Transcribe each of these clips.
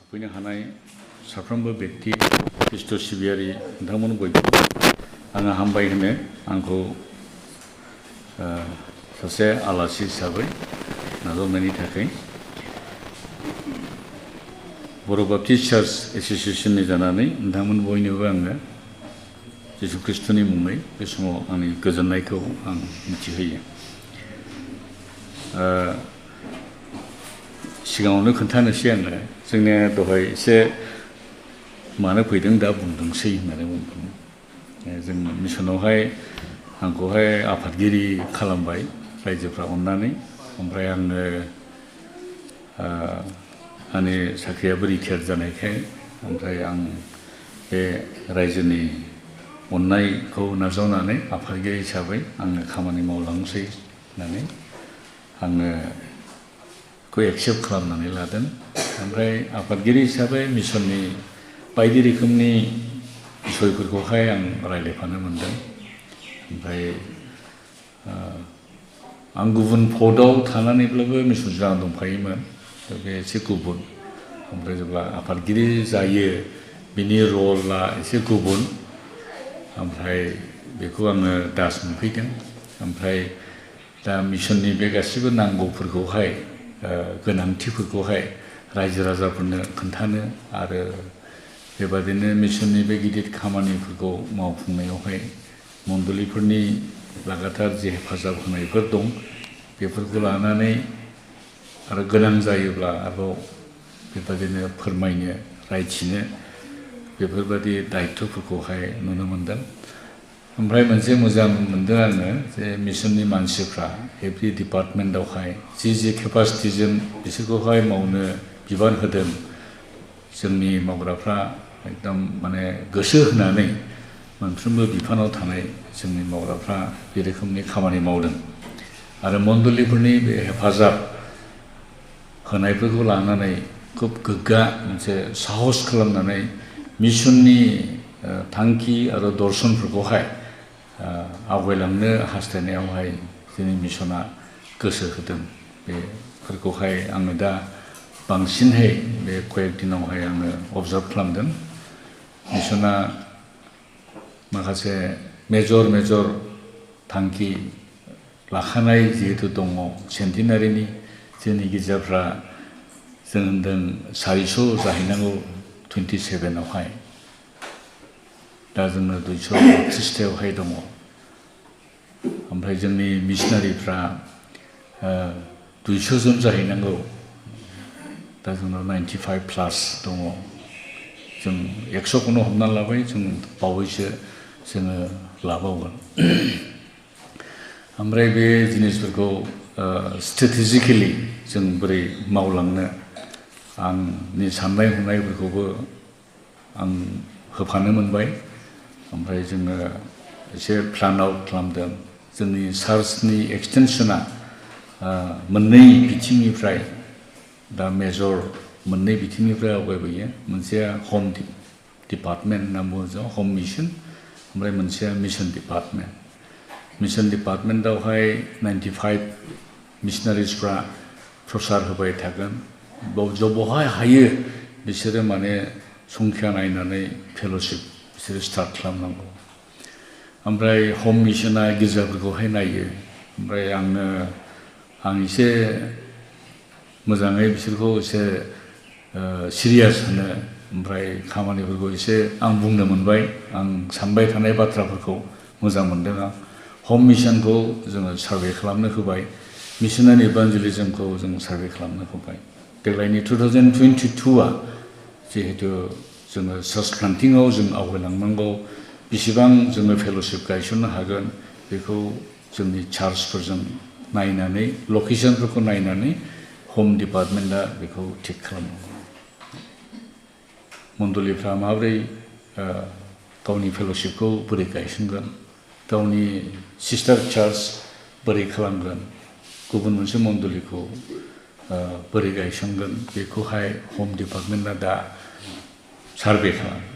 फैनो हानाय साफ्रोमबो व्यक्ति खृष्ट सिबियारि नोंथांमोन बयबो आङो हामबाय होनो आंखौ सासे आलासि हिसाबै नाजावनायनि थाखाय बर' बाप्टिस्ट चार्च एस'सिएशननि जानानै नोंथांमोन बयनोबो आङो जिसु ख्रिस्टनि मुङै बे समाव आंनि गोजोननायखौ आं मिथिहोयो। सिगाङावनो खोन्थानोसै आङो जोंनिया दहाय एसे मानो फैदों दा बुंदोंसै होननानै बुंदों। जों मिसनावहाय आंखौहाय आफादगिरि खालामबाय रायजोफ्रा अननानै, ओमफ्राय आङो आंनि साख्रियाबो रिटायार जानायखाय ओमफ्राय आं बे रायजोनि अननायखौ नाजावनानै आफादगिरि हिसाबै आङो खामानि मावलांसै होननानै आङो खौ एक्सेप्ट खालामनानै लादों। ओमफ्राय आफादगिरि हिसाबै मिसननि बायदि रोखोमनि बिसयफोरखौहाय आं रायज्लायफानो मोनदों। ओमफ्राय आं गुबुन पदआव थानानैब्लाबो मिसन जाना दंफायोमोन, बे एसे गुबुन। ओमफ्राय जेब्ला आफादगिरि जायो बिनि रला एसे गुबुन, ओमफ्राय बेखौ आङो दास मोनफैदों। ओमफ्राय दा मिसननि बे गासैबो नांगौफोरखौहाय गोनांथिफोरखौहाय रायजो राजाफोरनो खोन्थानो आरो बेबादिनो मिसननि बे गिदिर खामानिफोरखौ मावफुंनायावहाय मण्डलिफोरनि लागातार जे हेफाजाब होनायफोर दं बेफोरखौ लानानै आरो गोनां जायोब्ला आरोबाव बेबादिनो फोरमायनो रायथिनो बेफोरबादि दायित्वफोरखौहाय नुनो मोनदों। ओमफ्राय मोनसे मोजां मोनदों आङो जे मिसननि मानसिफ्रा एभ्रि डिपार्टमेन्टआवहाय जि केपासिटिजों बिसोरखौहाय मावनो बिबान होदों, जोंनि मावग्राफ्रा एकदम माने गोसो होनानै मोनफ्रोमबो बिफानाव थानाय जोंनि मावग्राफ्रा बे रोखोमनि खामानि मावदों आरो मण्डलिफोरनि बे हेफाजाब होनायफोरखौ लानानै खुब गोग्गा मोनसे साहस खालामनानै मिसननि थांखि आरो दर्शनफोरखौहाय आवगायलांनो हास्थायनायावहाय जोंनि मिसना गोसो होदों। बेफोरखौहाय आङो दा बांसिनहै बे कयेक दिनावहाय आङो अबजार्भ खालामदों। मिसना माखासे मेजर थांखि लाखानाय जिहेतु दङ, सेन्टिनारिनि जोंनि गिर्जाफ्रा जों होनदों 400 जाहैनांगौ 27आवहाय, दा जोंनो 230थायावहाय दङ। ओमफ्राय जोंनि मिसनारिफ्रा 200 जन जाहैनांगौ, दा जोंनाव 95+ दङ। जों 100खौनो हमना लाबाय, जों बावैसो जोङो लाबावगोन। ओमफ्राय बे जिनिसफोरखौ स्ट्रेटेजिकेलि जों बोरै मावलांनो आंनि साननाय हनायफोरखौबो आं होफानो मोनबाय। ओमफ्राय जोङो एसे प्लान आउट खालामदों। जोंनि चार्चनि एक्सटेनसना मोननै बिथिंनिफ्राय दा मेजर मोननै बिथिंनिफ्राय आवगायबोयो। मोनसेया हम डिपार्टमेन्ट होनना बुङो जों, हम मिसन, ओमफ्राय मोनसेया मिसन डिपार्टमेन्ट। मिसन डिपार्टमेन्टआवहाय 95 मिसनारिसफ्रा प्रसार होबाय थागोन। बहाय हायो बिसोरो माने संख्या नायनानै फेल'शिप बिसोरो स्टार्ट खालामनांगौ। ओमफ्राय हम मिसना गिर्जाफोरखौहाय नायो। ओमफ्राय आं एसे मोजाङै बिसोरखौ एसे सिरियास होनो, ओमफ्राय खामानिफोरखौ एसे आं बुंनो मोनबाय। आं सानबाय थानाय बाथ्राफोरखौ मोजां मोनदों आं। हम मिसनखौ जोङो सार्भे खालामनो होबाय, मिसनारि इभान्जेलिजमखौ जों सार्भे खालामनो होबाय। देग्लायनि 2022आ जिहेतु जोङो चार्च प्लान्टिंआव जों आवगायलांनांगौ, बेसेबां जोङो फेल'शिप गायसननो हागोन बेखौ जोंनि चार्चफोरजों नायनानै, लकेसनफोरखौ नायनानै हम डिपार्टमेन्टआ बेखौ थिग खालामनांगौ। मण्डलिफ्रा माबोरै गावनि फेल'शिपखौ बोरै गायसनगोन, गावनि सिस्टार चार्च बोरै खालामगोन, गुबुन मोनसे मण्डलिखौ बोरै गायसनगोन, बेखौहाय हम डिपार्टमेन्टआ दा सार्भे खालामो।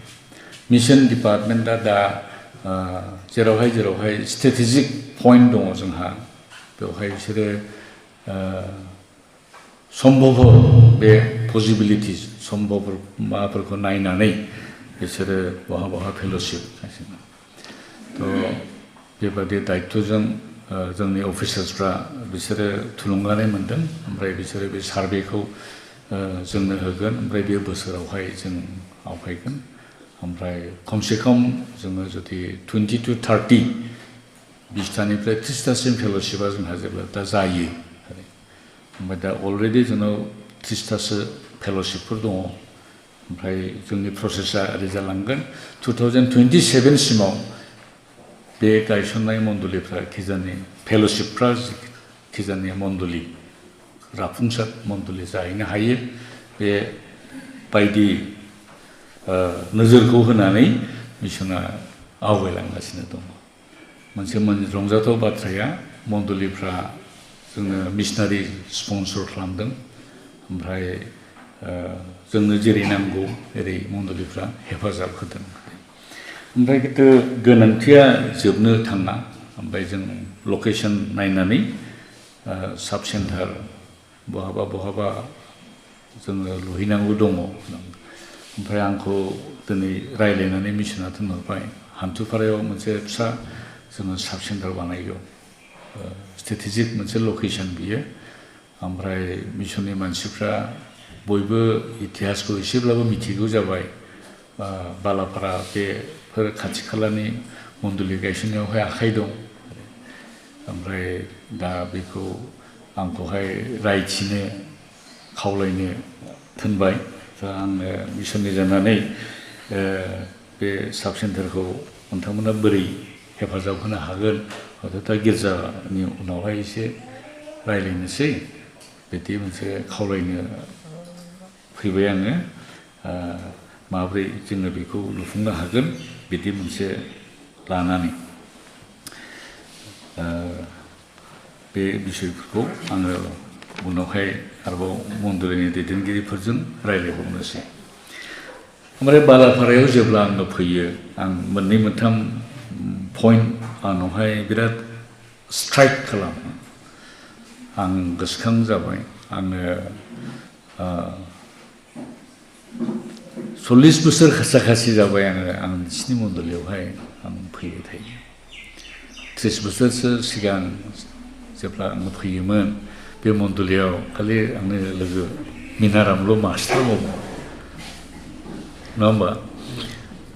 मिसन डिपार्टमेन्टआ दा जेरावहाय स्ट्रेटेजिक पइन्ट दङ जोंहा, बेवहाय बिसोरो सम्भब बे पसिबिलिटिस सम्भव माबाफोरखौ नायनानै बिसोरो बहा फेल'शिप थ' बेबादि दायित्वजों जोंनि अफिसार्सफ्रा बिसोरो थुलुंगानाय मोनदों ओमफ्राय बिसोरो बे सार्भेखौ जोंनो होगोन ओमफ्राय बे बोसोरावहाय जों आवगायगोन ओमफ्राय खमसे खम जोङो जुदि 20 to 30 20थानिफ्राय 30थासिम फेल'शिपआ जोंहा जेब्ला दा जायो ओमफ्राय दा अलरेडि जोंनाव 30थासो फेल'शिपफोर दङ ओमफ्राय जोंनि प्रसेसा ओरै जालांगोन 2027 सिमाव बे गायसननाय मण्डलिफ्रा खिजानि फेल'शिपफ्रा खिजानि मण्डलि राफुंसार मण्डलि जाहैनो हायो बे बायदि नोजोरखौ होनानै मिसना आवगायलांगासिनो दङ मोनसे रंजाथाव बाथ्राया मण्डलिफ्रा जोंनो मिशनारि स्पन्सर खालामदों ओमफ्राय जोंनो जेरै नांगौ एरै मण्डलिफ्रा हेफाजाब होदों ओमफ्राय खिन्थु गोनांथिया जोबनो थाङा ओमफ्राय जों लकेसन नायनानै साब सेन्टार बहाबा जोङो लुहैनांगौ दङ ओमफ्राय आंखौ दिनै रायज्लायनानै मिसना थिनहरबाय हान्थुपारायाव मोनसे फिसा जोङो साब सेन्टार बानायगौ स्ट्रेटेजिक मोनसे लकेसन बियो ओमफ्राय मिसननि मानसिफ्रा बयबो इतिहासखौ एसेब्लाबो मिथिगौ जाबाय बालापारा बेफोर खाथि खालानि मण्डलि गायसननायावहाय आखाइ दं ओमफ्राय दा बेखौ आंखौहाय रायथिनो खावलायनो थिनबाय दा आङो मिसननि जानानै बे साब सेन्टारखौ नोंथांमोना बोरै हेफाजाब होनो हागोन हयथ' दा गिर्जानि उनावहाय एसे रायज्लायनोसै बिदि मोनसे खावलायनो फैबाय आङो माब्रै जोङो बेखौ लुफुंनो हागोन बिदि मोनसे लानानै बे बिसयफोरखौ आङो उनावहाय आरोबाव मण्डलिनि दैदेनगिरिफोरजों रायज्लायबावनोसै ओमफ्राय बालापारायाव जेब्ला आङो फैयो आं मोननै मोनथाम पइन्ट आंनावहाय बिराद स्ट्राइक खालामो आं गोसोखां जाबाय आङो 40 बोसोर खाथि जाबाय आङो आं नोंसिनि मण्डलियावहाय आं फैबाय थायो 30 बोसोरसो सिगां जेब्ला आङो फैयोमोन बे मण्डलियाव खालि आंनो लोगो मिनारामल' मास्टार मावो नङा होमबा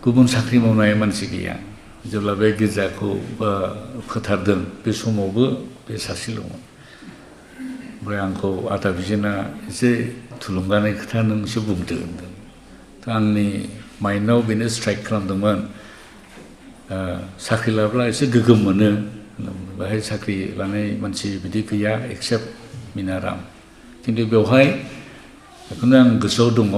गुबुन साख्रि मावनाय मानसि गैया जेब्ला बे गिर्जाखौ फोथारदों बे समावबो बे सासेल'मोन ओमफ्राय आंखौ आदा बिजेना एसे थुलुंगानाय खोथा नों एसे बुंदो होनदों दा आंनि माइन्डआव बेनो स्ट्राइक खालामदोंमोन साख्रि लाब्ला एसे गोगोम मोनो बेहाय साख्रि लानाय मानसि बिदि गैया एक्सेप्ट मिनाराम खिन्थु बेवहाय बेखौनो आं गोसोआव दङ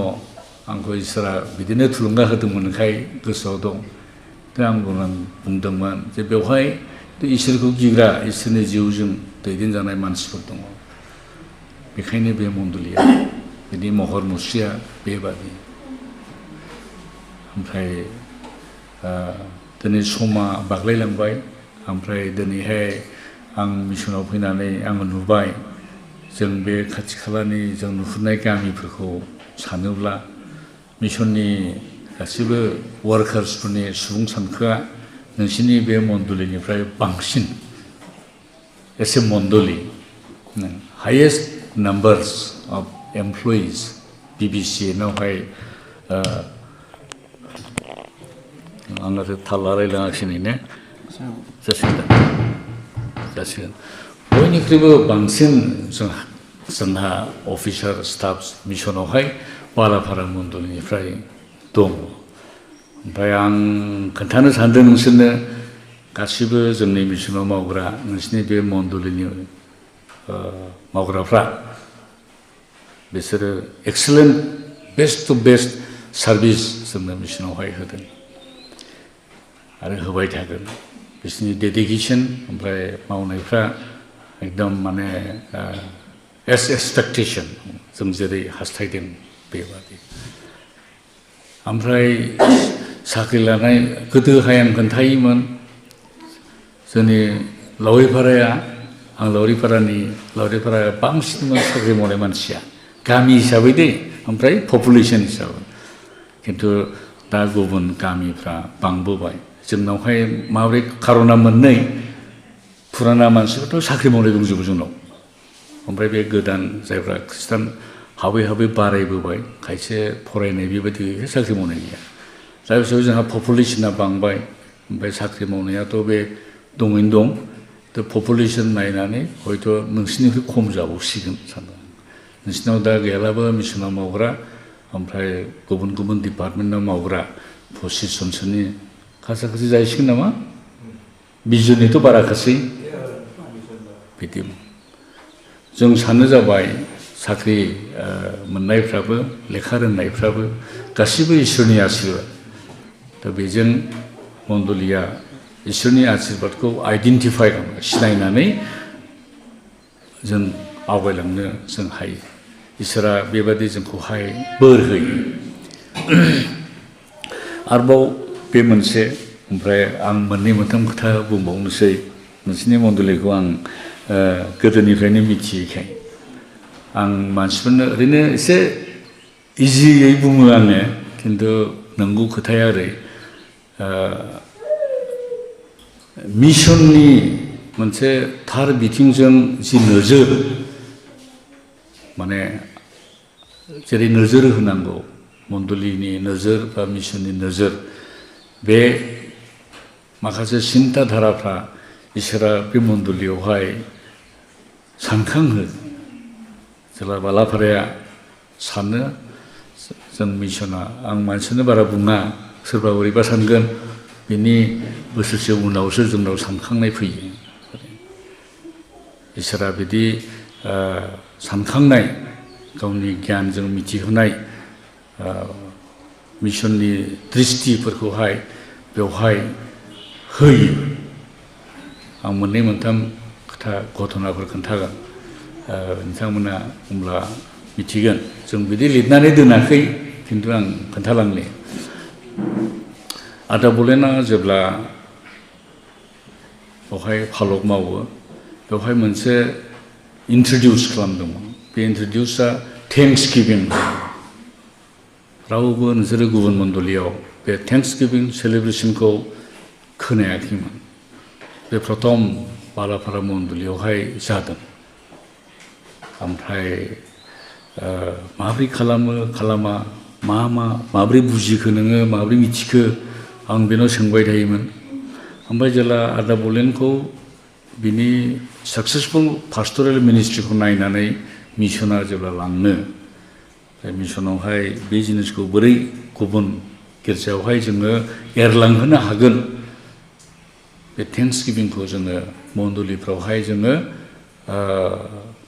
आंखौ इसोरा बिदिनो थुलुंगा होदोंमोनखाय गोसोआव दं दा आं बुंदोंमोन जे बेवहाय इसोरखौ गिग्रा इसोरनि जिउजों दैदेनजानाय मानसिफोर दङ बेखायनो बे मण्डलिया बिदि महर मुस्रिया बेबादि ओमफ्राय दिनै समा बाग्लायलांबाय ओमफ्राय दिनैहाय आं मिसनाव फैनानै आङो नुबाय जों बे खाथि खालानि जों नुहुरनाय गामिफोरखौ सानोब्ला मिसननि गासिबो वार्कार्सफोरनि सुबुं सानखोआ नोंसिनि बे मण्डलिनिफ्राय बांसिन एसे मण्डलि हाइएस्ट नाम्बार्स अफ एमप्लयिज BBCAनियावहाय आङो थाल लालायलाङाखिसै ने जासिगोन बयनिख्रुइबो बांसिन जोंहा अफिसार स्टाफ मिसनावहाय बालापारा मण्डलिनिफ्राय दङ ओमफ्राय आं खोन्थानो सानदों नोंसोरनो गासिबो जोंनि मिसनाव मावग्रा नोंसिनि बे मण्डलिनि मावग्राफ्रा बिसोरो excellent best to best service जोंनो मिसनावहाय होदों आरो होबाय थागोन बिसोरनि डेडिकेसन ओमफ्राय मावनायफ्रा एकदम माने एस एक्सपेक्टेसन जों जेरै हास्थायदों बेबादि ओमफ्राय साख्रि लानाय गोदोहाय आं खोन्थायोमोन जोंनि लावरिपाराया आं लावरिपाराया बांसिन साख्रि मावनाय मानसिया गामि हिसाबै दै ओमफ्राय पपुलेसन हिसाबै खिन्थु दा गुबुन गामिफ्रा बांबोबाय जोंनावहाय माबोरै खार'ना मोननै फुराना मानसिफोरथ' साख्रि मावनाय दंजोबो जोंनाव ओमफ्राय बे गोदान जायफ्रा खृष्टान हाबै हाबै बारायबोबाय खायसे फरायनाय बेबायदि साख्रि मावनाय गैया दा बिसोर जोंहा पपुलेसना बांबाय ओमफ्राय साख्रि मावनायाथ' बे दङैनो दं दा पपुलेसन नायनानै हयथ' नोंसिनिख्रुइ खम जाबावसिगोन सानदों नोंसिनाव दा गैयालाबो मिसनाव मावग्रा ओमफ्राय गुबुन गुबुन डिपार्टमेन्टाव मावग्रा 25 जनसोनि खासा-खासि जाहैसिगोन नामा 20 जननिथ' बाराखासै बिदि जों साननो जाबाय साख्रि मोननायफ्राबो लेखा रोंनायफ्राबो गासिबो इसोरनि आशीर्बाद दा बेजों मण्डलिया इसोरनि आशीर्बादखौ आइडेन्टिफाइ खालामो सिनायनानै जों आवगायलांनो जों हायो इसोरा बेबादि जोंखौहाय बोर होयो आरोबाव बे मोनसे ओमफ्राय आं मोननै मोनथाम खोथा बुंबावनोसै नोंसिनि मण्डलिखौ आं गोदोनिफ्रायनो मिथियैखाय आं मानसिफोरनो ओरैनो एसे इजियै बुङो आङो खिन्थु नंगौ खोथाया ओरै मिशननि मोनसे थार बिथिंजों जि नोजोर माने जेरै नोजोर होनांगौ मण्डलिनि नोजोर बा मिशननि नोजोर बे माखासे सिन्ता धाराफ्रा इसोरा बे मण्डलियावहाय सानखांहो जेब्ला बालापाराया सानो जों मिशना आं मानसिनो बारा बुङा सोरबा बोरैबा सानगोन बिनि बोसोरसे उनावसो जोंनाव सानखांनाय फैयो इसोरा बिदि सानखांनाय गावनि गियानजों मिथिहोनाय मिशननि दृष्टिफोरखौहाय बेवहाय होयो आं मोननै मोनथाम खोथा घटनाफोर खोन्थागोन नोंथांमोना होमब्ला मिथिगोन जों बिदि लिरनानै दोनाखै खिन्थु आं खोन्थालांनि आदा बलेना जेब्ला बेवहाय फालक मावो बेवहाय मोनसे इन्ट्रडिउस खालामदोंमोन बे इन्ट्रडिउसआ थेंक्स गिभिं रावबो नोंसोरो गुबुन मण्डलियाव बे थेंक्स गिभिं सेलेब्रेसनखौ खोनायाखैमोन बे प्रथम बालापारा मण्डलियावहाय जादों ओमफ्राय माबोरै खालामो खालामा माबोरै बुजिखो नोङो माबोरै मिथिखो आं बेनाव सोंबाय थायोमोन ओमफ्राय जेला आदा बलेनखौ बिनि साक्सेसफुल पास्टरेल मिनिस्ट्रिखौ नायनानै मिशना जेब्ला लांनो मिशनावहाय बे जिनिसखौ बोरै गुबुन गिर्जायावहाय जोङो एरलांहोनो हागोन बे थेंक्स गिभिंखौ जोङो मण्डलिफ्रावहाय जोङो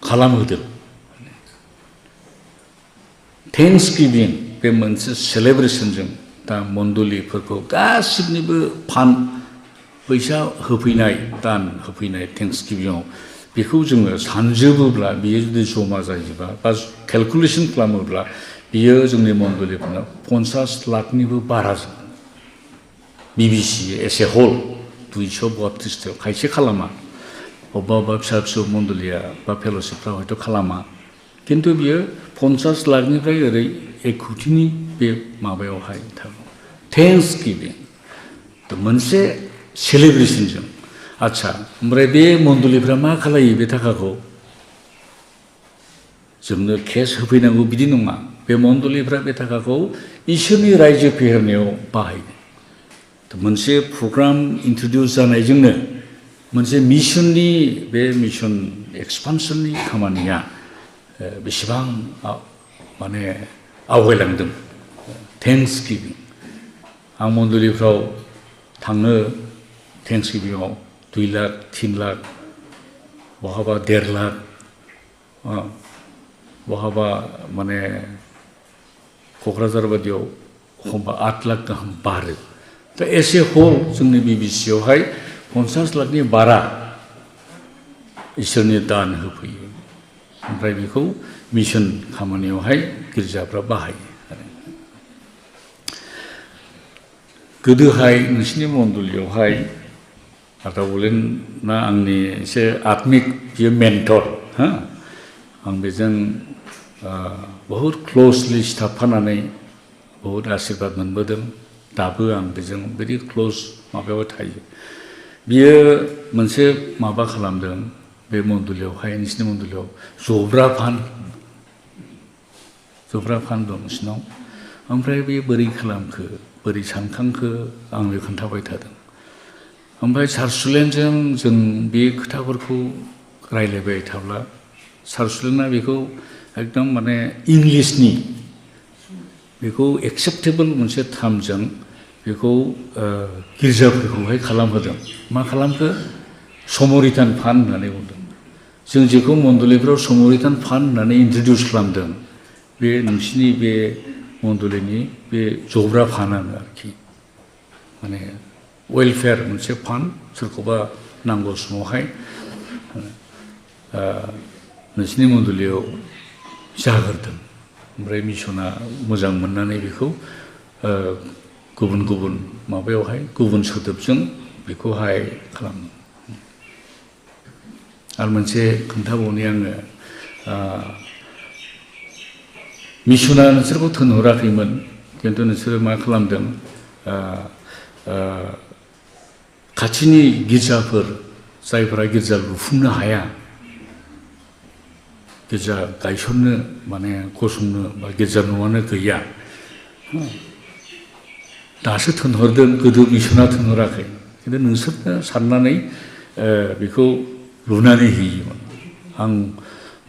खालामहोदों थेंक्स गिभिं बे मोनसे सेलेब्रेसनजों दा मण्डलिफोरखौ गासिबनिबो फैसा होफैनाय दान होफैनाय थेंक्स गिभिंआव बेखौ जोङो सानजोबोब्ला बियो जुदि जमा जायोबा बा केलकुलेसन खालामोब्ला बियो जोंनि मण्डलिफोरनाव 50 लाखनिबो बारा जागोन BBC एस ए हल 232 खायसे खालामा अबेबा फिसा फिसौ मण्डलिया बा फेल'शिपफ्रा हयथ' खालामा खिन्थु बियो 50 लाखनिफ्राय ओरै 1 कौटिनि बे माबायावहाय थागोन थेंक्स गिभिं मोनसे सेलेब्रेसनजों आच्छा ओमफ्राय बे मण्डलिफ्रा मा खालायो बे थाखाखौ जोंनो केस होफैनांगौ बिदि नङा बे मण्डलिफ्रा बे थाखाखौ इसोरनि रायजो फेहेरनायाव बाहायदों मोनसे प्रग्राम इन्ट्रडिउस जानायजोंनो मोनसे मिशननि बे मिशन एक्सपानसननि खामानिया बेसेबां माने आवगायलांदों थेंक्स गिभिं आं मण्डलिफ्राव थांनो थेंक्स गिभिंआव 2 लाख 3 लाख बहाबा 1.5 लाख बहाबा माने क'क्राझार बादियाव एखमबा 8 लाख गाहाम बारो दा एसे हल जोंनि BBCआवहाय 50 लाखनि बारा इसोरनि दान होफैयो ओमफ्राय बेखौ मिशन खामानियावहाय गिर्जाफ्रा बाहायो गोदोहाय नोंसिनि मण्डलियावहाय आदा बलेना आंनि एसे आत्मिक बियो मेन्टर आं बेजों बहुत क्लोजलि सिथाबफानानै बहुत आशीर्बाद मोनबोदों दाबो आं बेजों बिदि क्लोज माबायाव थायो बियो मोनसे माबा खालामदों बे मन्दलियावहाय नोंसिनि मन्दलियाव जब्रा फान दं नोंसिनाव ओमफ्राय बे बोरै खालामखो बोरै सानखांखो आंनो खोन्थाबाय थादों ओमफ्राय सारसुलेनजों जों बे खोथाफोरखौ रायलायबाय थाब्ला सारसुलेना बेखौ एकदम माने इंलिशनि बेखौ एक्सेप्टेबल मोनसे टार्मजों बेखौ गिर्जाफोरखौहाय खालामहोदों मा खालामखो समरितान फान्ड होननानै बुंदों जों जेखौ मन्दलिफ्राव समरितान फान्ड होननानै इन्ट्रडिउस खालामदों बे नोंसिनि बे मन्दलिनि बे जब्रा फान्डआनो आरोखि माने वेलफेयार मोनसे फान्ड सोरखौबा नांगौ समावहाय नोंसिनि मन्दलियाव जागोरदों ओमफ्राय मिसना मोजां मोननानै बेखौ गुबुन गुबुन माबायावहाय गुबुन सोदोबजों बेखौहाय खालामो आरो मोनसे खोन्थाबावनि आङो मिसना नोंसोरखौ थिनहराखैमोन खिन्थु नोंसोरो मा खालामदों खाथिनि गिर्जाफोर जायफोरा गिर्जा लुफुंनो हाया गिर्जा गायसननो माने गसंनो बा गिर्जा न'आनो गैया दासो थिनहरदों गोदो मिसना थिनहराखै खिन्थु नोंसोरनो साननानै बेखौ लुनानै होयोमोन आं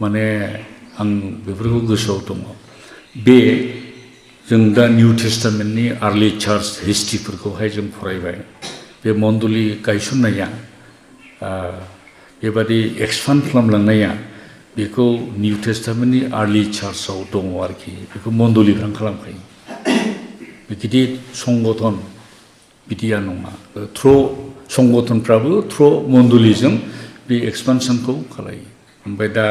माने आं बेफोरखौ गोसोआव दङ बे जों दा निउ टेस्टामेन्टनि आर्लि चार्च हिस्ट्रिफोरखौहाय जों फरायबाय बे मन्दलि गायसननाया बेबादि एक्सपान्ड खालामलांनाया बेखौ निउ टेस्टामेन्टनि आर्लि चार्चआव दङ आरोखि बेखौ मन्दलिफ्रानो खालामखायो बे गिदिर संगठन बिदिया नङा थ्र' संगठनफ्राबो थ्र' मन्दलिजों बे एक्सपानसनखौ खालायो ओमफ्राय दा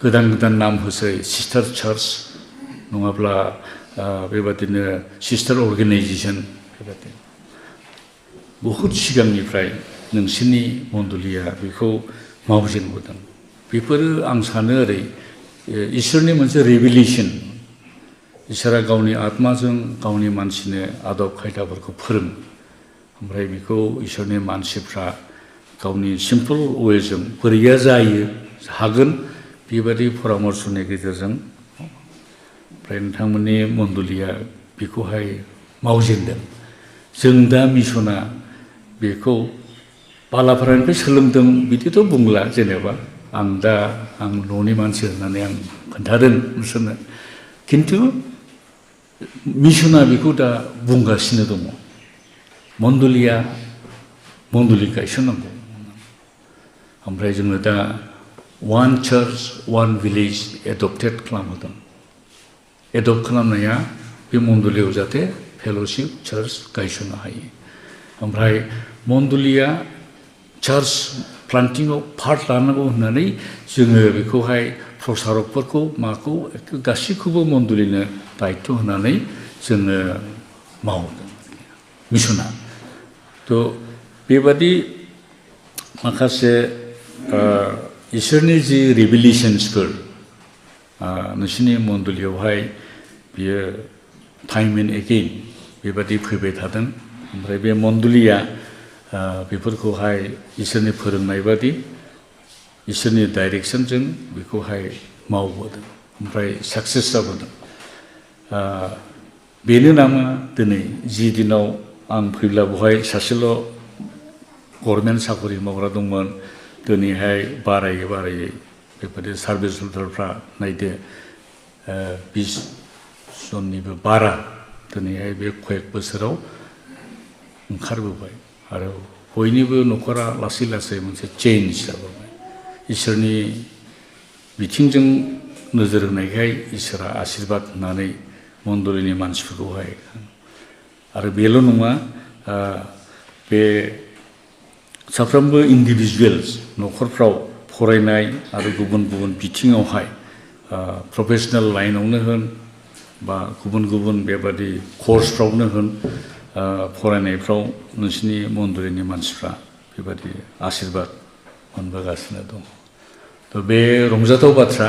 गोदान गोदान नाम होसै सिस्टार चार्च नङाब्ला बेबादिनो सिस्टार अर्गेनाइजेसन बेबादि बहुद सिगांनिफ्राय नोंसोरनि मन्दलिया बेखौ मावजेनबोदों बेफोरो आं सानो ओरै इसोरनि मोनसे रेभेलेसन इसोरा गावनि आत्माजों गावनि मानसिनो आदब खायदाफोरखौ फोरोङो ओमफ्राय बेखौ इसोरनि मानसिफ्रा गावनि सिम्पोल वेजों बोरैया जायो हागोन बेबादि परामर्सनि गेजेरजों ओमफ्राय नोंथांमोननि मन्दलिया बेखौहाय मावजेनदों जों दा मिसना बेखौ बालापारानिफ्राय सोलोंदों बिदिथ' बुंला जेनेबा आं न'नि मानसि होननानै आं खोन्थादों बिसोरनो खिन्थु मिसना बेखौ दा बुंगासिनो दङ मन्दलि गायसननांगौ ओमफ्राय जोङो दा one church one village adopted खालामहोदों एडप्ट खालामनाया बे मन्दलियाव जाहाथे फेल'शिप चार्च गायसननो हायो ओमफ्राय मन्दलिया चार्च प्लान्टिंआव पार्ट लानांगौ होननानै जोङो बेखौहाय प्रसारकफोरखौ माखौ गासैखौबो मन्दलिनो दायित्व होनानै जोङो मावदों मिसना थ' बेबादि माखासे इसोरनि जि रिभिलेसन्सफोर नोंसिनि मन्दलियावहाय बियो टाइम एन्ड एगेइन बेबादि फैबाय थादों ओमफ्राय बे मन्दलिया बेफोरखौहाय इसोरनि फोरोंनाय बादि इसोरनि डाइरेक्सनजों बेखौहाय मावबोदों ओमफ्राय साक्सेस जाबोदों बेनो नामा दिनै जि दिनाव आं फैब्ला बेवहाय सासेल' गभर्नमेन्ट साखरि मावग्रा दंमोन दिनैहाय बारायै बेबादि सार्भिस हल्डारफ्रा नायदो 20 जननिबो बारा दिनैहाय बे कয়েক बोसोराव ओंखारबोबाय आरो बयनिबो न'खरा लासै लासै मोनसे चेन्ज जाबोबाय इसोरनि बिथिंजों नोजोर होनायखाय इसोरा आशीर्बाद होनानै मन्दलिनि मानसिफोरखौहाय आरो बेल' नङा बे साफ्रोमबो इन्डिभिजुवेल्स न'खरफ्राव फरायनाय आरो गुबुन गुबुन बिथिङावहाय प्रफेशनेल लाइनावनो होन बा गुबुन गुबुन बेबादि कर्सफ्रावनो होन फरायनायफ्राव नोंसिनि मन्दलिनि मानसिफ्रा बेबादि आशीर्बाद मोनबोगासिनो दं थ' बे रंजाथाव बाथ्रा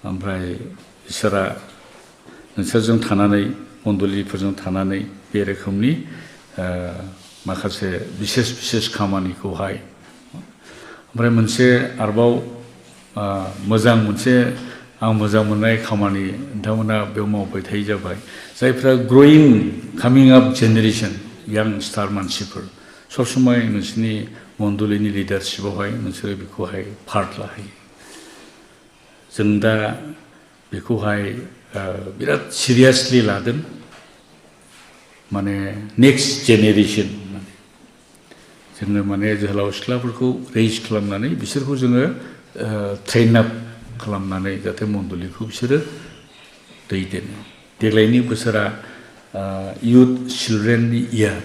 ओमफ्राय इसोरा नोंसोरजों थानानै मण्डलिफोरजों थानानै बे रोखोमनि माखासे बिसेस खामानिखौहाय ओमफ्राय मोनसे आरोबाव मोजां मोनसे आं मोजां मोननाय खामानि नोंथांमोना बेयाव मावबाय थायो जाबाय जायफ्रा ग्रयिं कामिं आप जेनेरेसन यांस्टार मानसिफोर सब समय नोंसोरनि मण्डलिनि लिडारशिपआवहाय नोंसोरो बेखौहाय पार्ट लाहैयो जों दा बेखौहाय बिराद सिरियासलि लादों माने नेक्स्ट जेनेरेसन जोङो माने जोहोलाव सिख्लाफोरखौ रेज खालामनानै बिसोरखौ जोङो ट्रेन आप खालामनानै जाहाथे मण्डलिखौ बिसोरो दैदेनो देग्लायनि बोसोरा इयुथ चिल्ड्रेननि इयार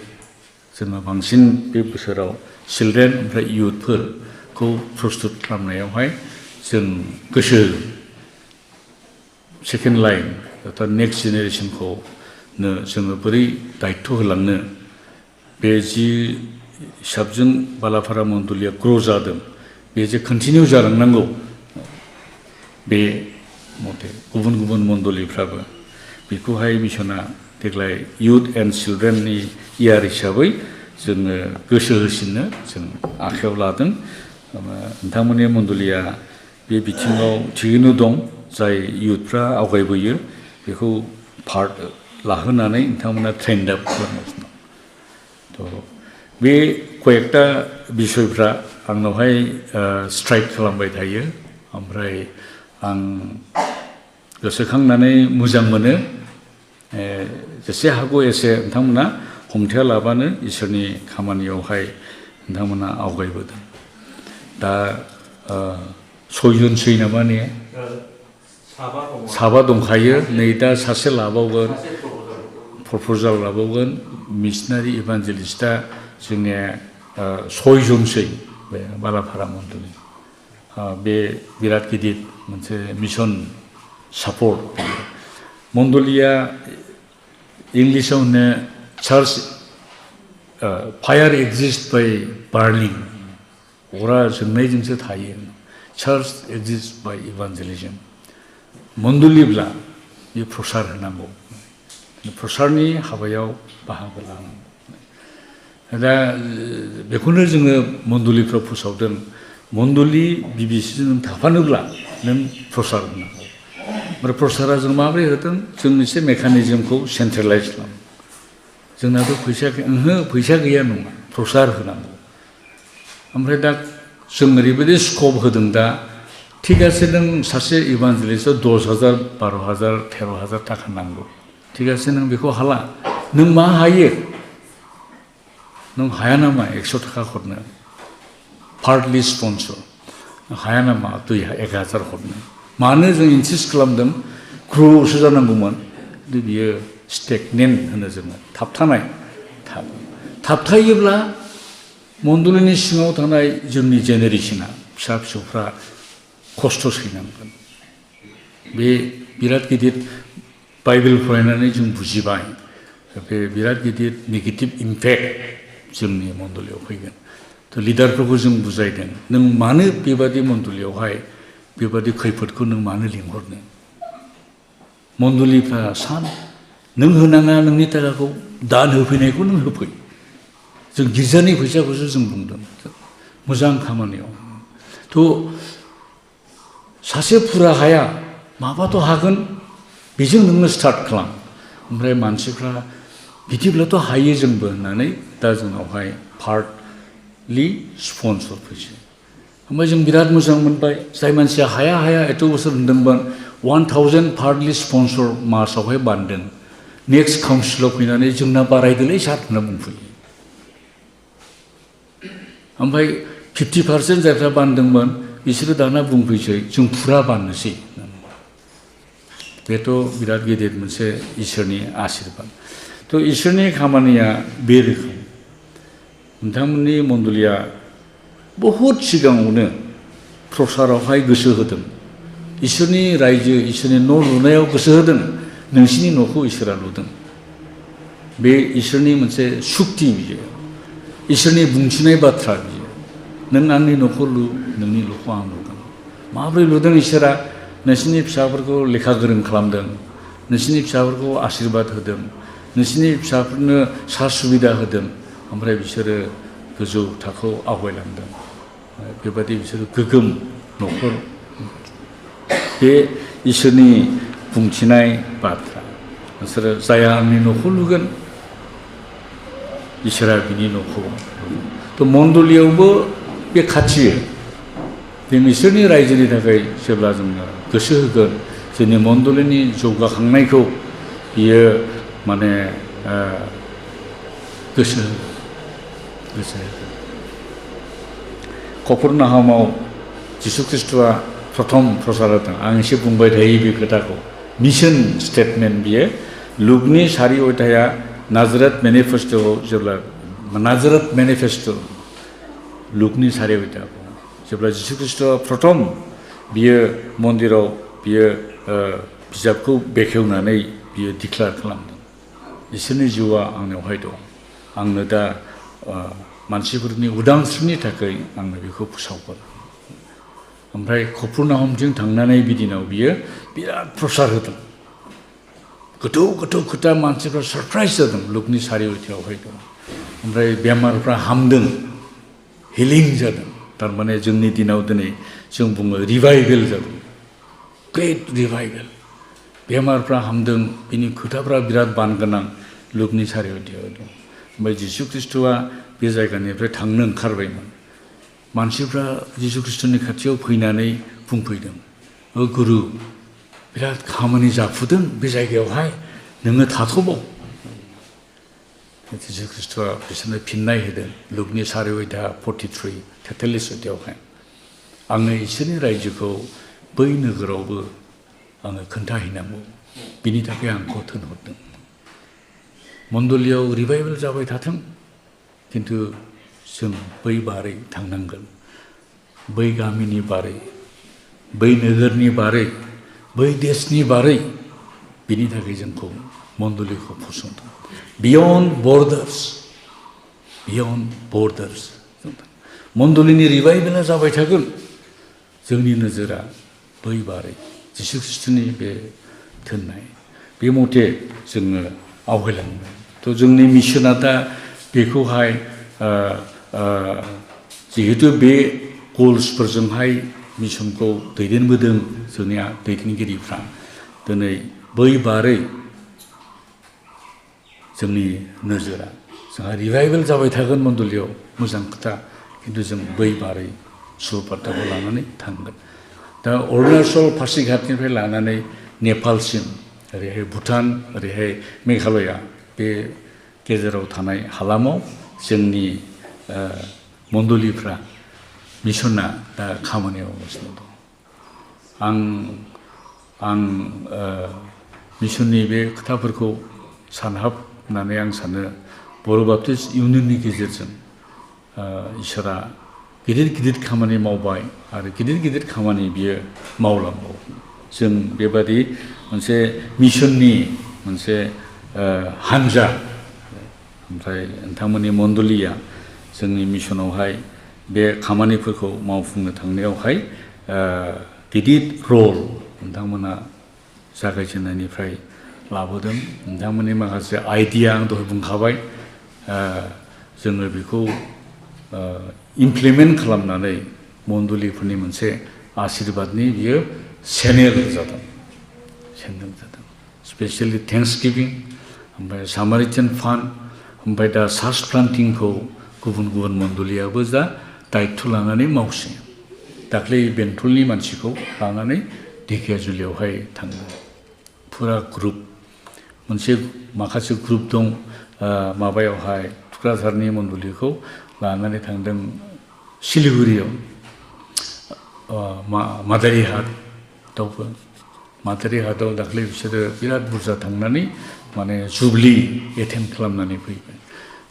जोङो बांसिन बे बोसोराव चिल्ड्रेन ओमफ्राय इयुथफोरखौ प्रस्तुत खालामनायावहाय जों गोसो सेकेन्ड लाइन अर्थात नेक्स्ट जेनेरेसनखौ जोङो बोरै दायित्व होलांनो बे जि हिसाबजों बालापारा मण्डलिया ग्र' जादों बे जे कन्टिनिउ जालांनांगौ बे मथे गुबुन गुबुन मण्डलिफ्राबो बेखौहाय मिसना देग्लाय इयुथ एन्ड चिल्ड्रेननि इयार हिसाबै जोङो गोसो होसिननो जों आखायाव लादों नोंथांमोननि मण्डलिया बे बिथिङाव थिगैनो दं जाय इयुथफ्रा आवगायबोयो बेखौ पार्ट लाहोनानै नोंथांमोना ट्रेन्ड आप खालामगासिनो दं थ' बे कयेकटा बिसयफ्रा आंनावहाय स्ट्राइक खालामबाय थायो ओमफ्राय आं गोसोखांनानै मोजां मोनो जेसे हागौ एसे नोंथांमोना हमथाया लाबानो इसोरनि खामानियावहाय नोंथांमोना आवगायबोदों दा सयजनसै नामा ने साबा दंखायो नै दा सासे लाबावगोन प्रप'जाल लाबावगोन मिशनारि इभान्जेलिस्टआ जोंनिया सयजनसै बे बालापारा मण्डलि बे बिराद गिदिर मोनसे मिशन सापर्ट मण्डलिया इंलिसाव होनो चार्च फायार एक्जिस्ट बाय बार्निं अरा जोंनायजोंसो थायो चार्च एक्जिस्ट बाय इभान्जेलिजम मण्डलिब्ला बे प्रसार होनांगौ प्रसारनि हाबायाव बाहागो लानांगौ दा बेखौनो जोङो मण्डलिफ्राव फोसावदों मण्डलि बिबिसिजों थाफानोब्ला नों प्रसार होनांगौ ओमफ्राय प्रसारा जों माबोरै होदों जों एसे मेकानिजमखौ सेन्ट्रेलाइज खालामो जोंनाथ' फैसा गैया नङा प्रसार होनांगौ ओमफ्राय दा जों ओरैबायदि स्कप होदों दा ठीक আছে नों सासे इभान्जेलिस्टआव 10,000 12,000 13,000 थाखा नांगौ ठीक আছে नों बेखौ हाला नों मा हायो नों हाया नामा 100 थाखा हरनो पार्टलि स्पन्सर हाया नामा 1,000 हरनो मानो जों इनसिस्ट खालामदों ग्र'सो जानांगौमोन बियो स्टेगनेन्ट होनो जोङो थाबथायोब्ला मण्डलिनि सिङाव थानाय जोंनि जेनेरेसना फिसा फिसौफ्रा खस्थ' सैनांगोन बे बिराद गिदिर बाइबेल फरायनानै जों बुजिबाय बे बिराद गिदिर नेगेटिभ इम्पेक्ट जोंनि मण्डलियाव फैगोन थ' लिडारफोरखौ जों बुजायदों नों मानो बेबादि मण्डलियावहाय बेबादि खैफोदखौ नों मानो लिंहरनो मण्डलिफ्रा नों होनाङा नोंनि थाखाखौ दान होफैनायखौ नों होफै जों गिर्जानि फैसाखौसो जों बुंदों मोजां खामानियाव थ' सासे फुरा हाया माबाथ' हागोन बेजों नोङो स्टार्ट खालाम ओमफ्राय मानसिफ्रा बिदिब्लाथ' हायो जोंबो होननानै दा जोंनावहाय पार्टलि स्पन्सर फैसै ओमफ्राय जों बिराद मोजां मोनबाय जाय मानसिया हाया एथ' बोसोर होनदोंमोन 1,000 पार्टलि स्पन्सर मार्चआवहाय बान्दों नेक्स्ट काउन्सिलाव फैनानै जोंना बारायदोलै सार होनना बुंफैयो ओमफ्राय 50% जायफ्रा बान्दोंमोन बिसोरो दाना बुंफैसै जों फुरा बाननोसै बेथ' बिराद गिदिर मोनसे इसोरनि आशीर्बाद थ' इसोरनि खामानिया बे रोखोम नोंथांमोननि मण्डलिया बहुद सिगाङावनो प्रसारावहाय गोसो होदों इसोरनि रायजो इसोरनि न' लुनायाव गोसो होदों नोंसिनि न'खौ इसोरा लुदों बे इसोरनि मोनसे सुक्ति बियो इसोरनि बुंथिनाय बाथ्रा बियो नों आंनि न'खौ लु नोंनि न'खौ आं लुगोन माबोरै लुदों इसोरा नोंसिनि फिसाफोरखौ लेखा गोरों खालामदों नोंसिनि फिसाफोरखौ आशीर्बाद होदों नोंसिनि फिसाफोरनो सा सुबिदा होदों ओमफ्राय बिसोरो गोजौ थाखोआव आवगायलांदों बेबादि बिसोरो गोगोम न'खर बे इसोरनि बुंथिनाय बाथ्रा नोंसोरो जाया आंनि न'खौ लुगोन इसोरा बिनि न'खौ थ' मण्डलियावबो बे खाथियो जों इसोरनि रायजोनि थाखाय जेब्ला जोङो गोसो होगोन जोंनि मण्डलिनि जौगाखांनायखौ बियो माने गोसो होगोन कफरनाहामाव जिसु ख्रिस्ट'आ प्रथम प्रसार होदों आं एसे बुंबाय थायो बे खोथाखौ मिशन स्टेटमेन्ट बियो लुकनि 4 अध्याया नाजारेथ मेनिफेस्ट'आव जेब्ला नाजारेथ मेनिफेस्ट' लुकनि 4 अध्यायखौ जेब्ला जिसु ख्रिस्ट'आ प्रथम बियो मन्दिराव बियो बिजाबखौ बेखेवनानै बियो डिक्लेयार खालामदों इसोरनि जिउआ आंनावहाय दं आंनो दा मानसिफोरनि उदांस्रिनि थाखाय आंनो बेखौ फोसावगोन ओमफ्राय कफरनाहमजों थांनानै बिदिनाव बियो बिराद प्रसार होदों गोथौ गोथौ खोथा मानसिफ्रा सरप्राइज जादों लुकनि 4 अध्यायावहाय दं ओमफ्राय बेमारफ्रा हामदों हिलिं जादों थारमाने जोंनि दिनाव दिनै जों बुङो रिभाइभेल जादों ग्रेट रिभाइभेल बेमारफ्रा हामदों बिनि खोथाफ्रा बिराद बानगोनां लुकनि 4 अध्यायाव दं ओमफ्राय जिसु ख्रिस्ट'आ बे जायगानिफ्राय थांनो ओंखारबायमोन मानसिफ्रा जिसु ख्रिस्ट'नि खाथियाव फैनानै बुंफैदों गुरु बिराद खामानि जाफुदों बे जायगायावहाय नोङो थाथ'बाव जिसु ख्रिस्ट'आ बिसोरनो फिननाय होदों लुकनि 4 अध्याय 43 अध्यायावहाय आङो इसोरनि रायजोखौ बै नोगोरावबो आङो खोन्थाहैनांगौ बिनि थाखाय आंखौ थिनहरदों मण्डलियाव रिभाइभेल जाबाय थाथों खिन्थु जों बै बारै थांनांगोन बै गामिनि बारै बै नोगोरनि बारै बै देशनि बारै बिनि थाखाय जोंखौ मण्डलिखौ फसंदों बियन्ड बर्डार्स मण्डलिनि रिभाइभेला जाबाय थागोन जोंनि नोजोरा बै बारै जिसु ख्रिस्ट'नि बे थिननाय बे मथे जोङो आवगायलांगोन थ' जोंनि मिशना दा बेखौहाय जिहेतु बे गल्सफोरजोंहाय मिशनखौ दैदेनबोदों जोंनिया दैदेनगिरिफ्रा दिनै बै बारै जोंनि नोजोरा जोंहा रिभाइभेल जाबाय थागोन मण्डलियाव मोजां खोथा खिन्थु जों बै बारै सुरपात्ताखौ लानानै थांगोन दा अरुणाचल पासिघाटनिफ्राय लानानै नेपालसिम ओरैहाय भुटान ओरैहाय मेघालया बे गेजेराव थानाय हालामाव जोंनि मण्डलिफ्रा मिशना दा खामानि मावगासिनो दं आं मिशननि बे खोथाफोरखौ सानहाबनानै आं सानो बर' बाप्टिस्ट इउनियननि गेजेरजों इसोरा गिदिर गिदिर खामानि मावबाय आरो गिदिर गिदिर खामानि बियो मावलांबावगोन जों बेबादि मोनसे मिशननि मोनसे हानजा ओमफ्राय नोंथांमोननि मण्डलिया जोंनि मिशनावहाय बे खामानिफोरखौ मावफुंनो थांनायावहाय गिदिर रल नोंथांमोना जागायजेननायनिफ्राय लाबोदों नोंथांमोननि माखासे आइडिया आं दहाय बुंखाबाय जोङो बेखौ इमप्लिमेन्ट खालामनानै मण्डलिफोरनि मोनसे आशीर्बादनि बियो चेनेल जादों स्पेसियेलि थेंक्स गिभिं ओमफ्राय सामारिटान फान्ड ओमफ्राय दा चार्च प्लान्टिंखौ गुबुन गुबुन मण्डलियाबो दा दायित्व लानानै मावसिनो दाख्लै बेंटलनि मानसिखौ लानानै ढेकियाजुलियावहाय थाङो फुरा ग्रुप मोनसे माखासे ग्रुप दं माबायावहाय थुक्राझारनि मण्डलिखौ लानानै थांदों सिलिगुरियाव मादारि हाटआवबो मादारि हाटआव दाख्लै बिसोरो बिराद बुरजा थांनानै माने जुबलि एटेन्ड खालामनानै फैबाय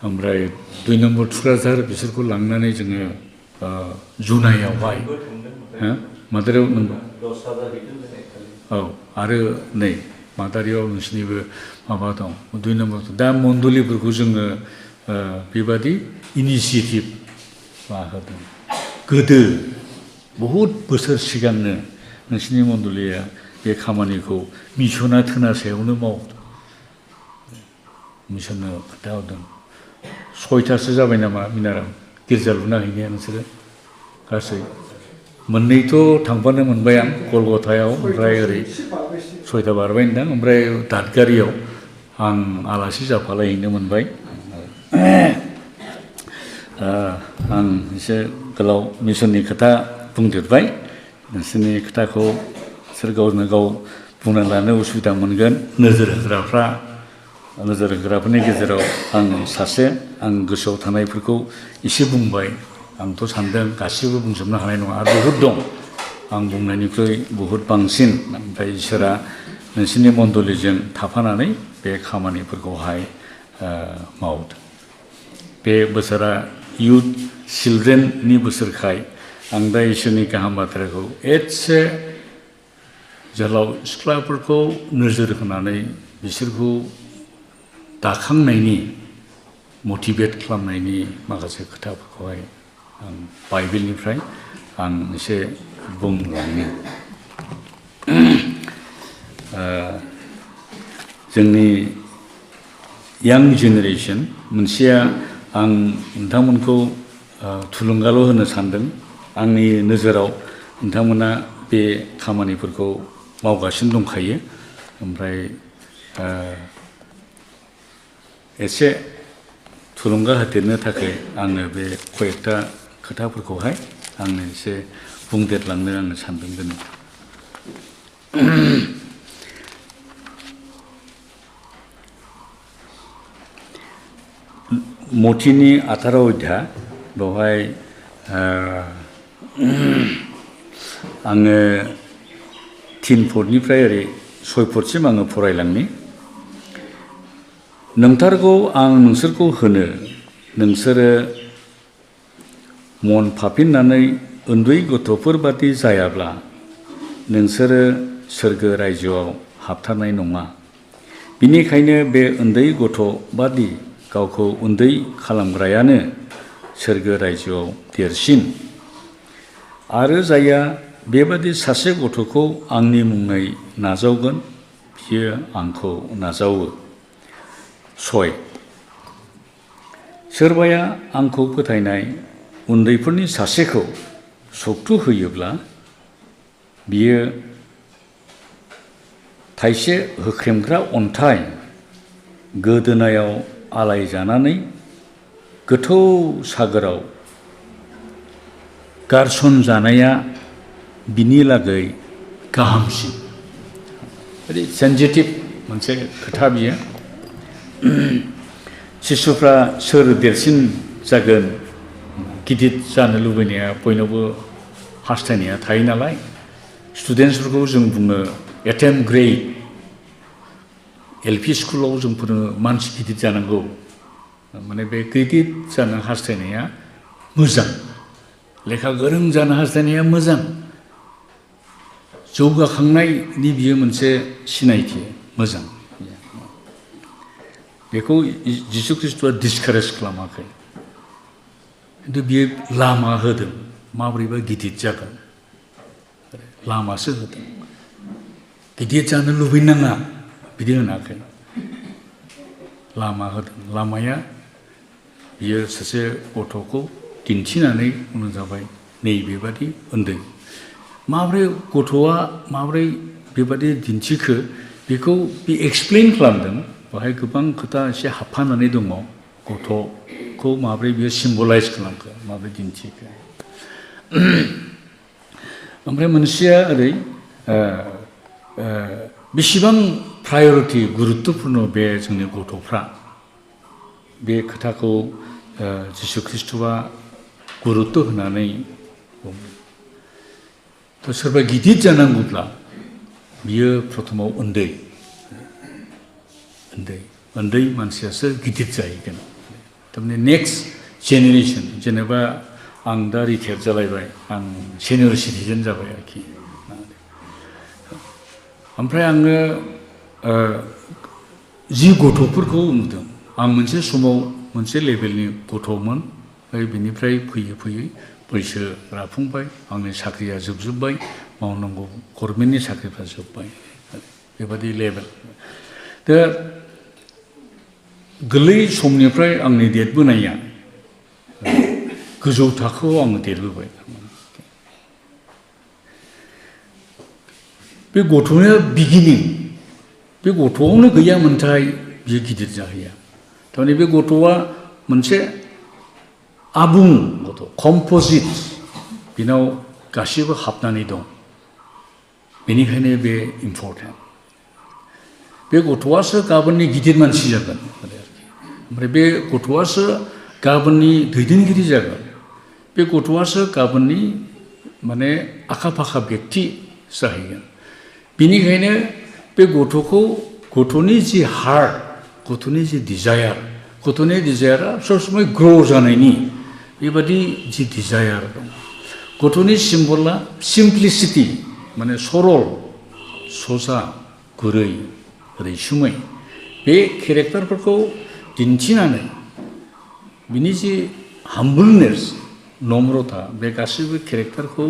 ओमफ्राय 2 नम्बर थुक्राझार बिसोरखौ लांनानै जोङो जुनायावहाय मादारियाव औ आरो नै मादारियाव नोंसिनिबो माबा दं 2 नम्बर दा मण्डलिफोरखौ जोङो बेबादि इनिसियेटिभ लाहोदों गोदो बहुद बोसोर सिगांनो नोंसिनि मण्डलिया बे खामानिखौ मिसना थोना सायावनो मावदों मिसननो खोन्थाहरदों 6थासो जाबाय नामा मिनाराम गिर्जा लुना हैनाया नोंसोरो गासै मोननैथ' थांफानो मोनबाय आं कलकातायाव ओमफ्राय ओरै 6था बारबाय नोंदां ओमफ्राय दादगारियाव आं आलासि जाफालायहैनो मोनबाय आं एसे गोलाव मिसननि खोथा बुंदेरबाय नोंसोरनि खोथाखौ सोर गावनो गाव बुंना लानो उसुबिदा मोनगोन नोजोर होग्राफोरनि गेजेराव आं सासे आं गोसोआव थानायफोरखौ एसे बुंबाय आंथ' सानदों गासिबो बुंजोबनो हानाय नङा आरो बहुद दं आं बुंनायनिख्रुइ बहुद बांसिन ओमफ्राय इसोरा नोंसोरनि मण्डलिजों थाफानानै बे खामानिफोरखौहाय मावदों बे बोसोरा इउथ चिल्ड्रेननि बोसोरखाय आं दा इसोरनि गाहाम बाथ्राखौ एसे जोहोलाव सिख्लाफोरखौ नोजोर होनानै बिसोरखौ दाखांनायनि मटिभेट खालामनायनि माखासे खोथाफोरखौहाय आं बाइबेलनिफ्राय आं एसे बुंलांनो जोंनि यां जेनेरेसन मोनसेया आं नोंथांमोनखौ थुलुंगाल' होनो सानदों आंनि नोजोराव नोंथांमोना बे खामानिफोरखौ मावगासिनो दंखायो ओमफ्राय एसे थुलुंगा होदेरनो थाखाय आङो बे कयेकथा खोथाफोरखौहाय आङो एसे बुंदेरलांनो आङो सानदों दिनै मथिनि 18 अध्याय बेवहाय आङो 3 फुटनिफ्राय ओरै 6 फुटसिम आङो फरायलांनि नोंथारगौ आं नोंसोरखौ होनो नोंसोरो मन फाफिननानै उन्दै गथ'फोर बादि जायाब्ला नोंसोरो सोरगो रायजोआव हाबथारनाय नङा बिनिखायनो बे उन्दै गथ' बादि गावखौ उन्दै खालामग्रायानो सोरगो रायजोआव देरसिन आरो जायहा बेबादि सासे गथ'खौ आंनि मुङै नाजावगोन बियो आंखौ नाजावो 6 सोरबाया आंखौ फोथायनाय उन्दैफोरनि सासेखौ सक्तु होयोब्ला बियो थाइसे होख्रेमग्रा अन्थाइ गोदोनायाव आलाय जानानै गोथौ सागोराव गारसन जानाया बिनि लागै गाहामसिन ओरै सेन्सिटिभ मोनसे खोथा बियो शिशुफ्रा सोर देरसिन जागोन गिदिर जानो लुबैनाया बयनावबो हास्थायनाया थायो नालाय स्टुडेन्टसफोरखौ जों बुङो एटेम्प ग्रेड एलपि स्कुलाव जों फोरोङो मानसि गिदिर जानांगौ माने बे गिदिर जानो हास्थायनाया मोजां लेखा गोरों जानो हास्थायनाया मोजां जौगाखांनायनि बियो मोनसे सिनायथि मोजां बेखौ जिसु ख्रिस्ट'आ डिसकारेज खालामाखै खिन्थु बियो लामा होदों माबोरैबा गिदिर जागोन लामासो होदों गिदिर जानो लुबैनाङा बिदि होनाखै लामा होदों लामाया बियो सासे गथ'खौ दिन्थिनानै बुंनो जाबाय नैबेबादि उन्दै माब्रै गथ'आ माब्रै बेबादि दिन्थिखो बेखौ बे एक्सप्लेन खालामदों बेवहाय गोबां खोथा एसे हाबफानानै दङ गथ'खौ माब्रै बियो सिम्बलाइज खालामखो माब्रै दिन्थिखो ओमफ्राय मोनसेया ओरै बेसेबां प्रायरिटि गुरुत्तपुर्न बे जोंनि गथ'फ्रा बे खोथाखौ जिसु ख्रिस्ट'आ गुरुत्त होनानै थ' सोरबा गिदिर जानांगौब्ला बियो प्रथमाव उन्दै मानसियासो गिदिर जाहैगोन थारमाने नेक्स्ट जेनेरेसन जेनेबा आं दा रिटायार जालायबाय आं सिनियर सिटिजेन जाबाय आरोखि ओमफ्राय आङो जि गथ'फोरखौ नुदों आं मोनसे समाव मोनसे लेभेलनि गथ'मोन ओमफ्राय बिनिफ्राय फैयै फैयै बैसो राफुंबाय आंनि साख्रिया जोबजोब्बाय मावनांगौ गभर्नमेन्टनि साख्रिफ्रा जोब्बाय बेबादि लेभेल दा गोरलै समनिफ्राय आंनि देरबोनाया गोजौ थाखोआव आङो देरबोबाय बे गथ'या बिगिनिं बे गथ'आवनो गैयामोनथाय बियो गिदिर जाहैया थारमाने बे गथ'आ मोनसे आबुं गथ' कम्प'जिट बिनाव गासिबो हाबनानै दं बेनिखायनो बे इम्परटेन्ट बे गथ'आसो गाबोननि गिदिर मानसि जागोन ओमफ्राय बे गथ'आसो गाबोननि दैदेनगिरि जागोन बे गथ'आसो गाबोननि माने आखा फाखा बेक्ति जाहैगोन बेनिखायनो बे गथ'खौ गथ'नि जि हार्ट गथ'नि जि डिजायारा सब समय ग्र' जानायनि बेबादि जि डिजायार दं गथ'नि सिम्बला सिम्प्लिसिटि माने सरल सजा गुरै रैसुमै बे केरेक्टारफोरखौ दिन्थिनानै बिनि जि हाम्बलनेस नम्रता बे गासैबो केरेक्टारखौ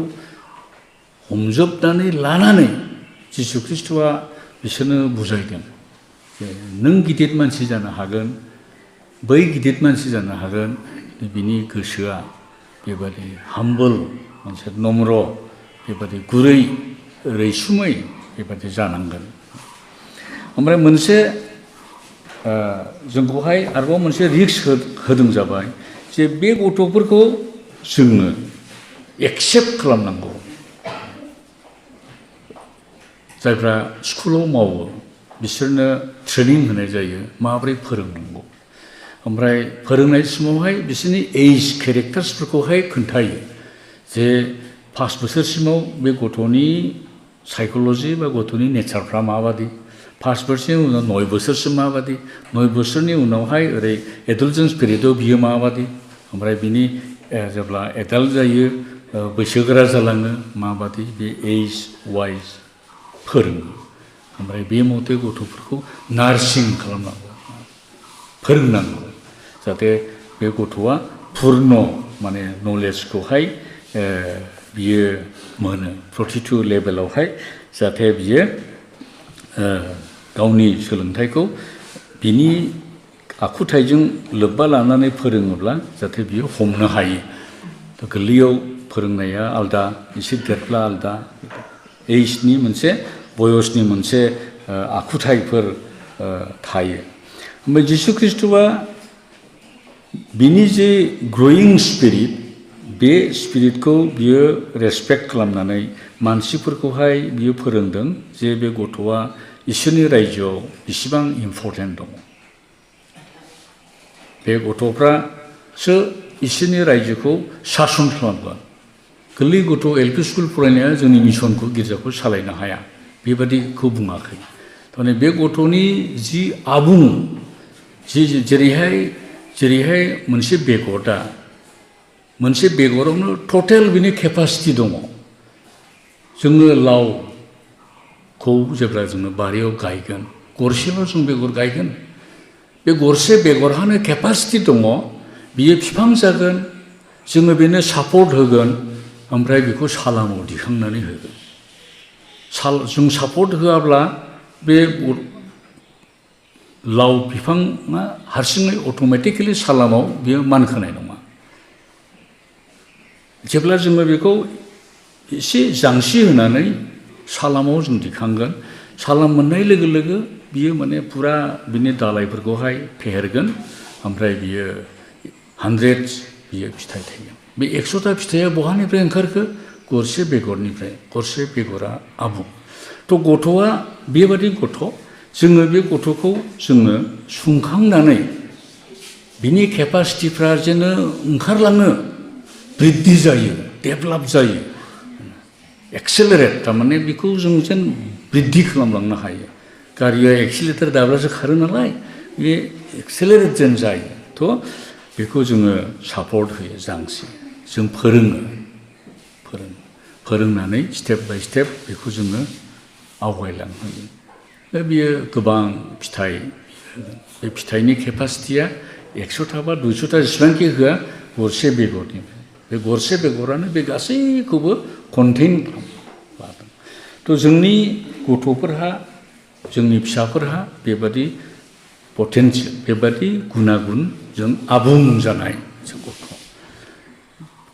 हमजोबनानै लानानै जिसु ख्रिस्ट'आ बिसोरनो बुजायदों जे नों गिदिर मानसि जानो हागोन बै गिदिर मानसि जानो हागोन बिनि गोसोआ बेबादि हाम्बल मोनसे नम्र बेबादि गुरै रैसुमै बेबादि जानांगोन ओमफ्राय मोनसे जोंखौहाय आरोबाव मोनसे रिक्स होदों जाबाय जे बे गथ'फोरखौ जोङो एक्सेप्ट खालामनांगौ जायफ्रा स्कुलाव मावो बिसोरनो ट्रेनिं होनाय जायो माबोरै फोरोंनांगौ ओमफ्राय फोरोंनाय समावहाय बिसोरनि एज केरेक्टार्सफोरखौहाय खोन्थायो जे 5 बोसोरसिमाव बे गथ'नि साइक'लजि बा गथ'नि नेचारफ्रा माबादि 5 बोसोरनि उनाव 9 बोसोरसिम माबादि 9 बोसोरनि उनावहाय ओरै एडल्टेन्स पिरियडआव बियो माबादि ओमफ्राय बिनि जेब्ला एडाल्ट जायो बैसोगोरा जालाङो माबादि बे एज वाइज फोरोङो ओमफ्राय बे मथे गथ'फोरखौ नार्सिं खालामनांगौ फोरोंनांगौ जाहाथे बे गथ'आ पुर्न माने नलेजखौहाय बियो मोनो प्रतिटु लेभेलावहाय जाहाथे बियो गावनि सोलोंथाइखौ बिनि आखुथाइजों लोब्बा लानानै फोरोङोब्ला जाहाथे बियो हमनो हायो गोरलैयाव फोरोंनाया आलदा एसे देरब्ला आलदा एजनि मोनसे बयसनि मोनसे आखुथाइफोर थायो ओमफ्राय जिसु ख्रिस्ट'आ बिनि जे ग्रयिं स्पिरिट बे स्पिरिटखौ बियो रेसपेक्ट खालामनानै मानसिफोरखौहाय बियो फोरोंदों जे बे गथ'आ इसोरनि रायजोआव बेसेबां इम्परटेन्ट दङ बे गथ'फ्रासो इसोरनि रायजोखौ सासन खालामगोन गोरलै गथ' एलपि स्कुल फरायनाया जोंनि मिसनखौ गिर्जाखौ सालायनो हाया बेबादिखौ बुङाखै थारमाने बे गथ'नि जि आबुं जेरैहाय मोनसे बेगरावनो टटेल बिनि केपासिटि दङ जोङो लावखौ जेब्ला जोङो बारियाव गायगोन गरसेल' जों बेगर गायगोन बे गरसे बेगरहानो केपासिटि दङ बियो बिफां जागोन जोङो बेनो सापर्ट होगोन ओमफ्राय बेखौ सालामाव दिखांनानै होगोन जों सापर्ट होआब्ला बे लाव बिफाङा हारसिङै अट'मेटिकेलि सालामाव बियो मानखोनाय नङा जेब्ला जोङो बेखौ एसे जांसि होनानै सालामाव जों दिखांगोन सालाम मोननाय लोगो लोगो बियो माने पुरा बिनि दालाइफोरखौहाय फेहेरगोन ओमफ्राय बियो 100 बियो फिथाइ थायगोन बे 100टा फिथाइया बहानिफ्राय ओंखारखो गरसे बेगरनिफ्राय गरसे बेगरा आबुं थ' गथ'आ बेबादि गथ' जोङो बे गथ'खौ जोङो सुंखांनानै बिनि केपासिटिफ्रा जेन ओंखारलाङो बृद्धि जायो डेभेलप जायो एक्सेलारेट थारमाने बेखौ जों जेन बृद्धि खालामलांनो हायो गारिया एक्सिलेटर दाब्लासो खारो नालाय बे एक्सेलारेट जेन जायो थ' बेखौ जोङो सापर्ट होयो जांसि जों फोरोंनानै स्टेप बाय स्टेप बेखौ जोङो आवगायलांहोयो दा बियो गोबां फिथाइ बे फिथाइनि केपासिटिया 100टा बा 200टा जेसेबांखि होआ गरसे बेगरनिफ्राय बे गरसे बेगरानो बे गासैखौबो कन्टेइन खालामो थ' जोंनि गथ'फोरहा जोंनि फिसाफोरहा बेबादि पटेन्सियेल बेबादि गुनागुनजों आबुं जानाय गथ'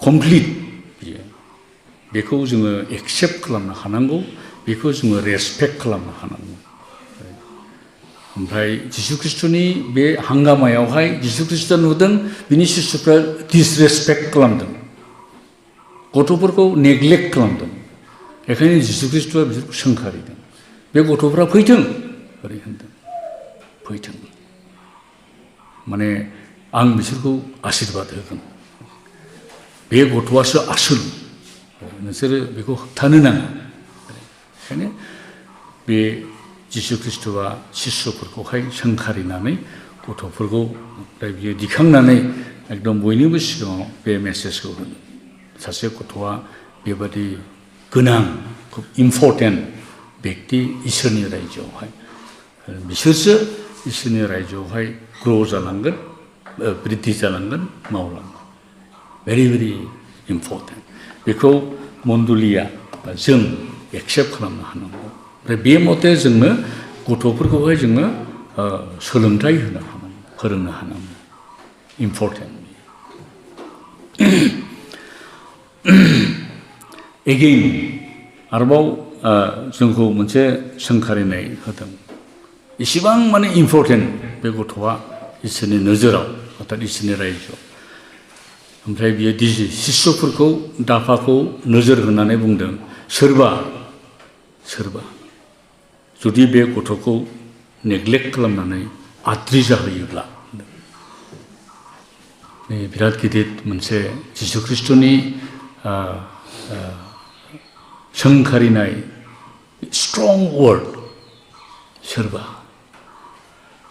कमप्लिट बियो बेखौ जोङो एक्सेप्ट खालामनो हानांगौ बेखौ जोङो रेसपेक्ट खालामनो हानांगौ ओमफ्राय जिशु ख्रिस्ट'नि बे हांगामायावहाय जिशु ख्रिस्ट'आ नुदों बिनि शिष्यफ्रा डिसरेसपेक्ट खालामदों गथ'फोरखौ नेग्लेक्ट खालामदों बेखायनो जिशु ख्रिस्ट'आ बिसोरखौ सोंखारिदों बे गथ'फ्रा फैथों ओरै होनदों फैथों माने आं बिसोरखौ आशीर्बाद होगोन बे गथ'आसो आसोल नोंसोरो बेखौ होबथानो नाङा बेखायनो बे जिशु ख्रिस्ट'आ शिष्यफोरखौहाय सोंखारिनानै गथ'फोरखौ ओमफ्राय बियो दिखांनानै एकदम बयनिबो सिगाङाव बे मेसेजखौ होनो सासे गथ'आ बेबादि गोनां खुब इम्परटेन्ट बेक्ति इसोरनि रायजोआवहाय बिसोरसो इसोरनि रायजोआवहाय ग्र' जालांगोन बृद्धि जालांगोन मावलांगोन भेरि भेरि इम्परटेन्ट बेखौ मण्डलिया जों एक्सेप्ट खालामनो हानांगौ ओमफ्राय बे मथे जोंनो गथ'फोरखौहाय जोङो सोलोंथाइ होनो हानांगौ फोरोंनो हानांगौ इम्परटेन्ट एगेइन आरोबाव जोंखौ मोनसे सोंखारिनाय होदों इसेबां माने इम्परटेन्ट बे गथ'आ इसोरनि नोजोराव अर्थात इसोरनि रायजोआव ओमफ्राय बियो शिष्यफोरखौ दाफाखौ नोजोर होनानै बुंदों सोरबा जुदि बे गथ'खौ नेग्लेक्ट खालामनानै आद्रि जाहोयोब्ला बिराद गिदिर मोनसे जिशु ख्रिस्ट'नि सोंखारिनाय स्ट्रं वर्ड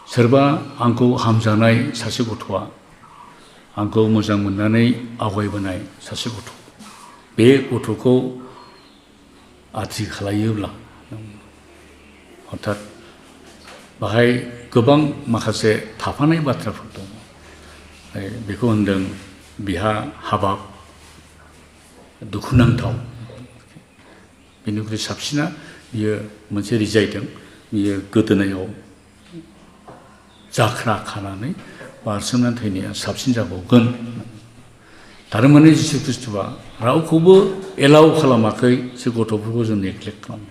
सोरबा आंखौ हामजानाय सासे गथ'आ आंखौ मोजां मोननानै आवगायबोनाय सासे गथ' बे गथ'खौ आद्रि खालायोब्ला अर्थात बाहाय गोबां माखासे थाफानाय बाथ्राफोर दङ बेखौ होनदों बिहा हाबा दुखुनांथाव बेनिख्रुइ साबसिना बियो मोनसे रिजायदों बियो गोदोनायाव जाख्रा खानानै बारसोमनानै थैनाया साबसिन जाबावगोन थारमाने जिशु ख्रिस्ट'आ रावखौबो एलाउ खालामाखै जे गथ'फोरखौ जों नेग्लेक्ट खालामो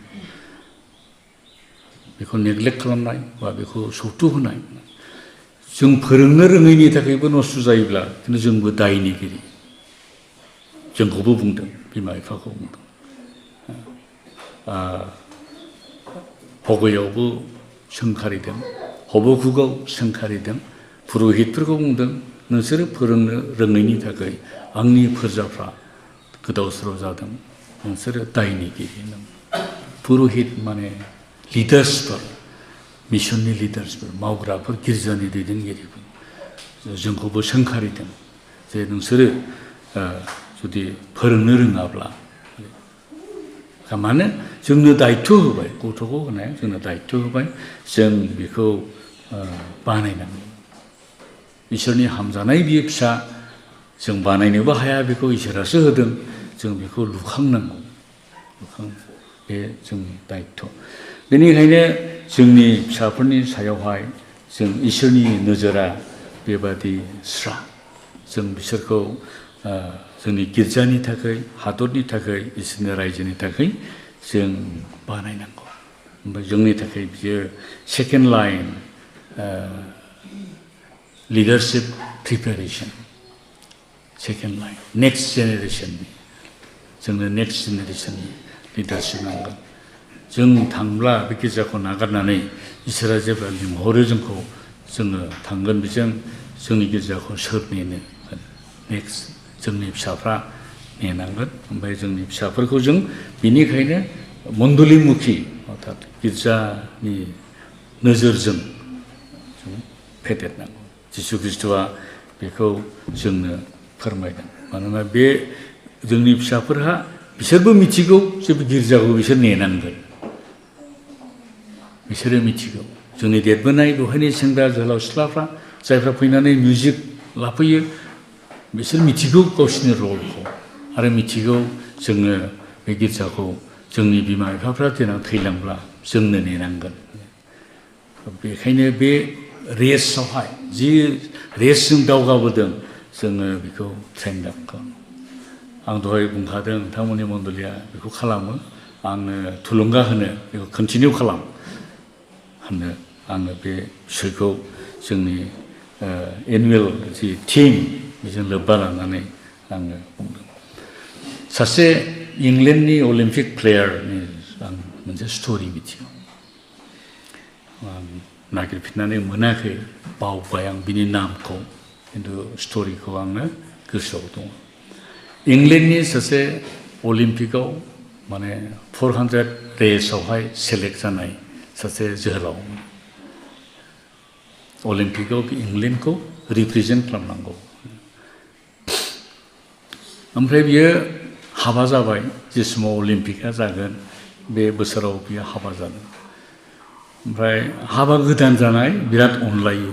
बेखौ नेग्लेक्ट खालामनाय बा बेखौ सौतु होनाय जों फोरोंनो रोङैनि थाखायबो नस्थ' जायोब्ला खिन्थु जोंबो दायनिगिरि जोंखौबो बुंदों बिमा बिफाखौ बुंदों हगयावबो सोंखारिदों हबकुगाव सोंखारिदों पुर'हितफोरखौ बुंदों नोंसोरो फोरोंनो रोङैनि थाखाय आंनि फोरजाफ्रा गोदाव सोराव जादों नोंसोरो दायनिगिरि पुर'हित माने लिडार्सफोर मिशननि लिडार्सफोर मावग्राफोर गिर्जानि दैदेनगिरिफोर जोंखौबो सोंखारिदों जे नोंसोरो जुदि फोरोंनो रोङाब्ला मानो जोंनो दायित्व होबाय गथ'खौ होनाया जोंनो दायित्व होबाय जों बेखौ बानायनांगौ इसोरनि हामजानाय बियो फिसा जों बानायनोबो हाया बेखौ इसोरासो होदों जों बेखौ लुखांनांगौ बे जोंनि दायित्व बेनिखायनो जोंनि फिसाफोरनि सायावहाय जों इसोरनि नोजोरा बेबादि स्रा जों बिसोरखौ जोंनि गिर्जानि थाखाय हादरनि थाखाय इसोरनि रायजोनि थाखाय जों बानायनांगौ ओमफ्राय जोंनि थाखाय बियो second line leadership preparation second line next जेनेरेसननि जोंनो नेक्स्ट जेनेरेसननि लिडारशिप नांगोन जों थांब्ला बे गिर्जाखौ नागारनानै इसोरा जेब्ला लिंहरो जोंखौ जोङो थांगोन बेजों जोंनि गिर्जाखौ सोर नेनो नेक्स्ट जोंनि फिसाफ्रा नेनांगोन ओमफ्राय जोंनि फिसाफोरखौ जों बिनिखायनो मण्डलिमुखि अर्थात गिर्जानि नोजोरजों जों फेदेरनांगौ जिशु ख्रिस्ट'आ बेखौ जोंनो फोरमायदों मानोना बे जोंनि फिसाफोरहा बिसोरबो मिथिगौ जे गिर्जाखौ बिसोर नेनांगोन बिसोरो मिथिगौ जोंनि देरबोनाय बेवहायनि सेंग्रा जोहोलाव सिख्लाफ्रा जायफ्रा फैनानै मिउजिक लाफैयो बिसोर मिथिगौ गावसिनि रलखौ आरो मिथिगौ जोङो बे गिर्जाखौ जोंनि बिमा बिफाफ्रा देनां थैलांब्ला जोंनो नेनांगोन बेखायनो बे रेसआवहाय जि रेसजों दावगाबोदों जोङो बेखौ ट्रेन आप खालामो आं दहाय बुंखादों नोंथांमोननि मण्डलिया बेखौ खालामो आंनो थुलुंगा होनो बेखौ कन्टिनिउ खालाम होनो आङो बे बिसयखौ जोंनि एनुवेल जि थिम बेजों लोब्बा लानानै आङो बुंदों सासे इंलेन्डनि अलिम्पिक प्लेयारनि आं मोनसे स्ट'रि मिथियो आं नागिरफिननानै मोनाखै बावबाय आं बिनि नामखौ खिन्थु स्ट'रिखौ आङो गोसोआव दङ इंलेन्डनि सासे अलिम्पिकआव माने 400 रेसावहाय सेलेक्ट जानाय सासे जोहोलाव अलिम्पिकआव इंलेन्डखौ रिप्रेजेन्ट खालामनांगौ ओमफ्राय बियो हाबा जाबाय जे समाव अलिम्पिकआ जागोन बे बोसोराव बियो हाबा जादों ओमफ्राय हाबा गोदान जानाय बिराद अनलायो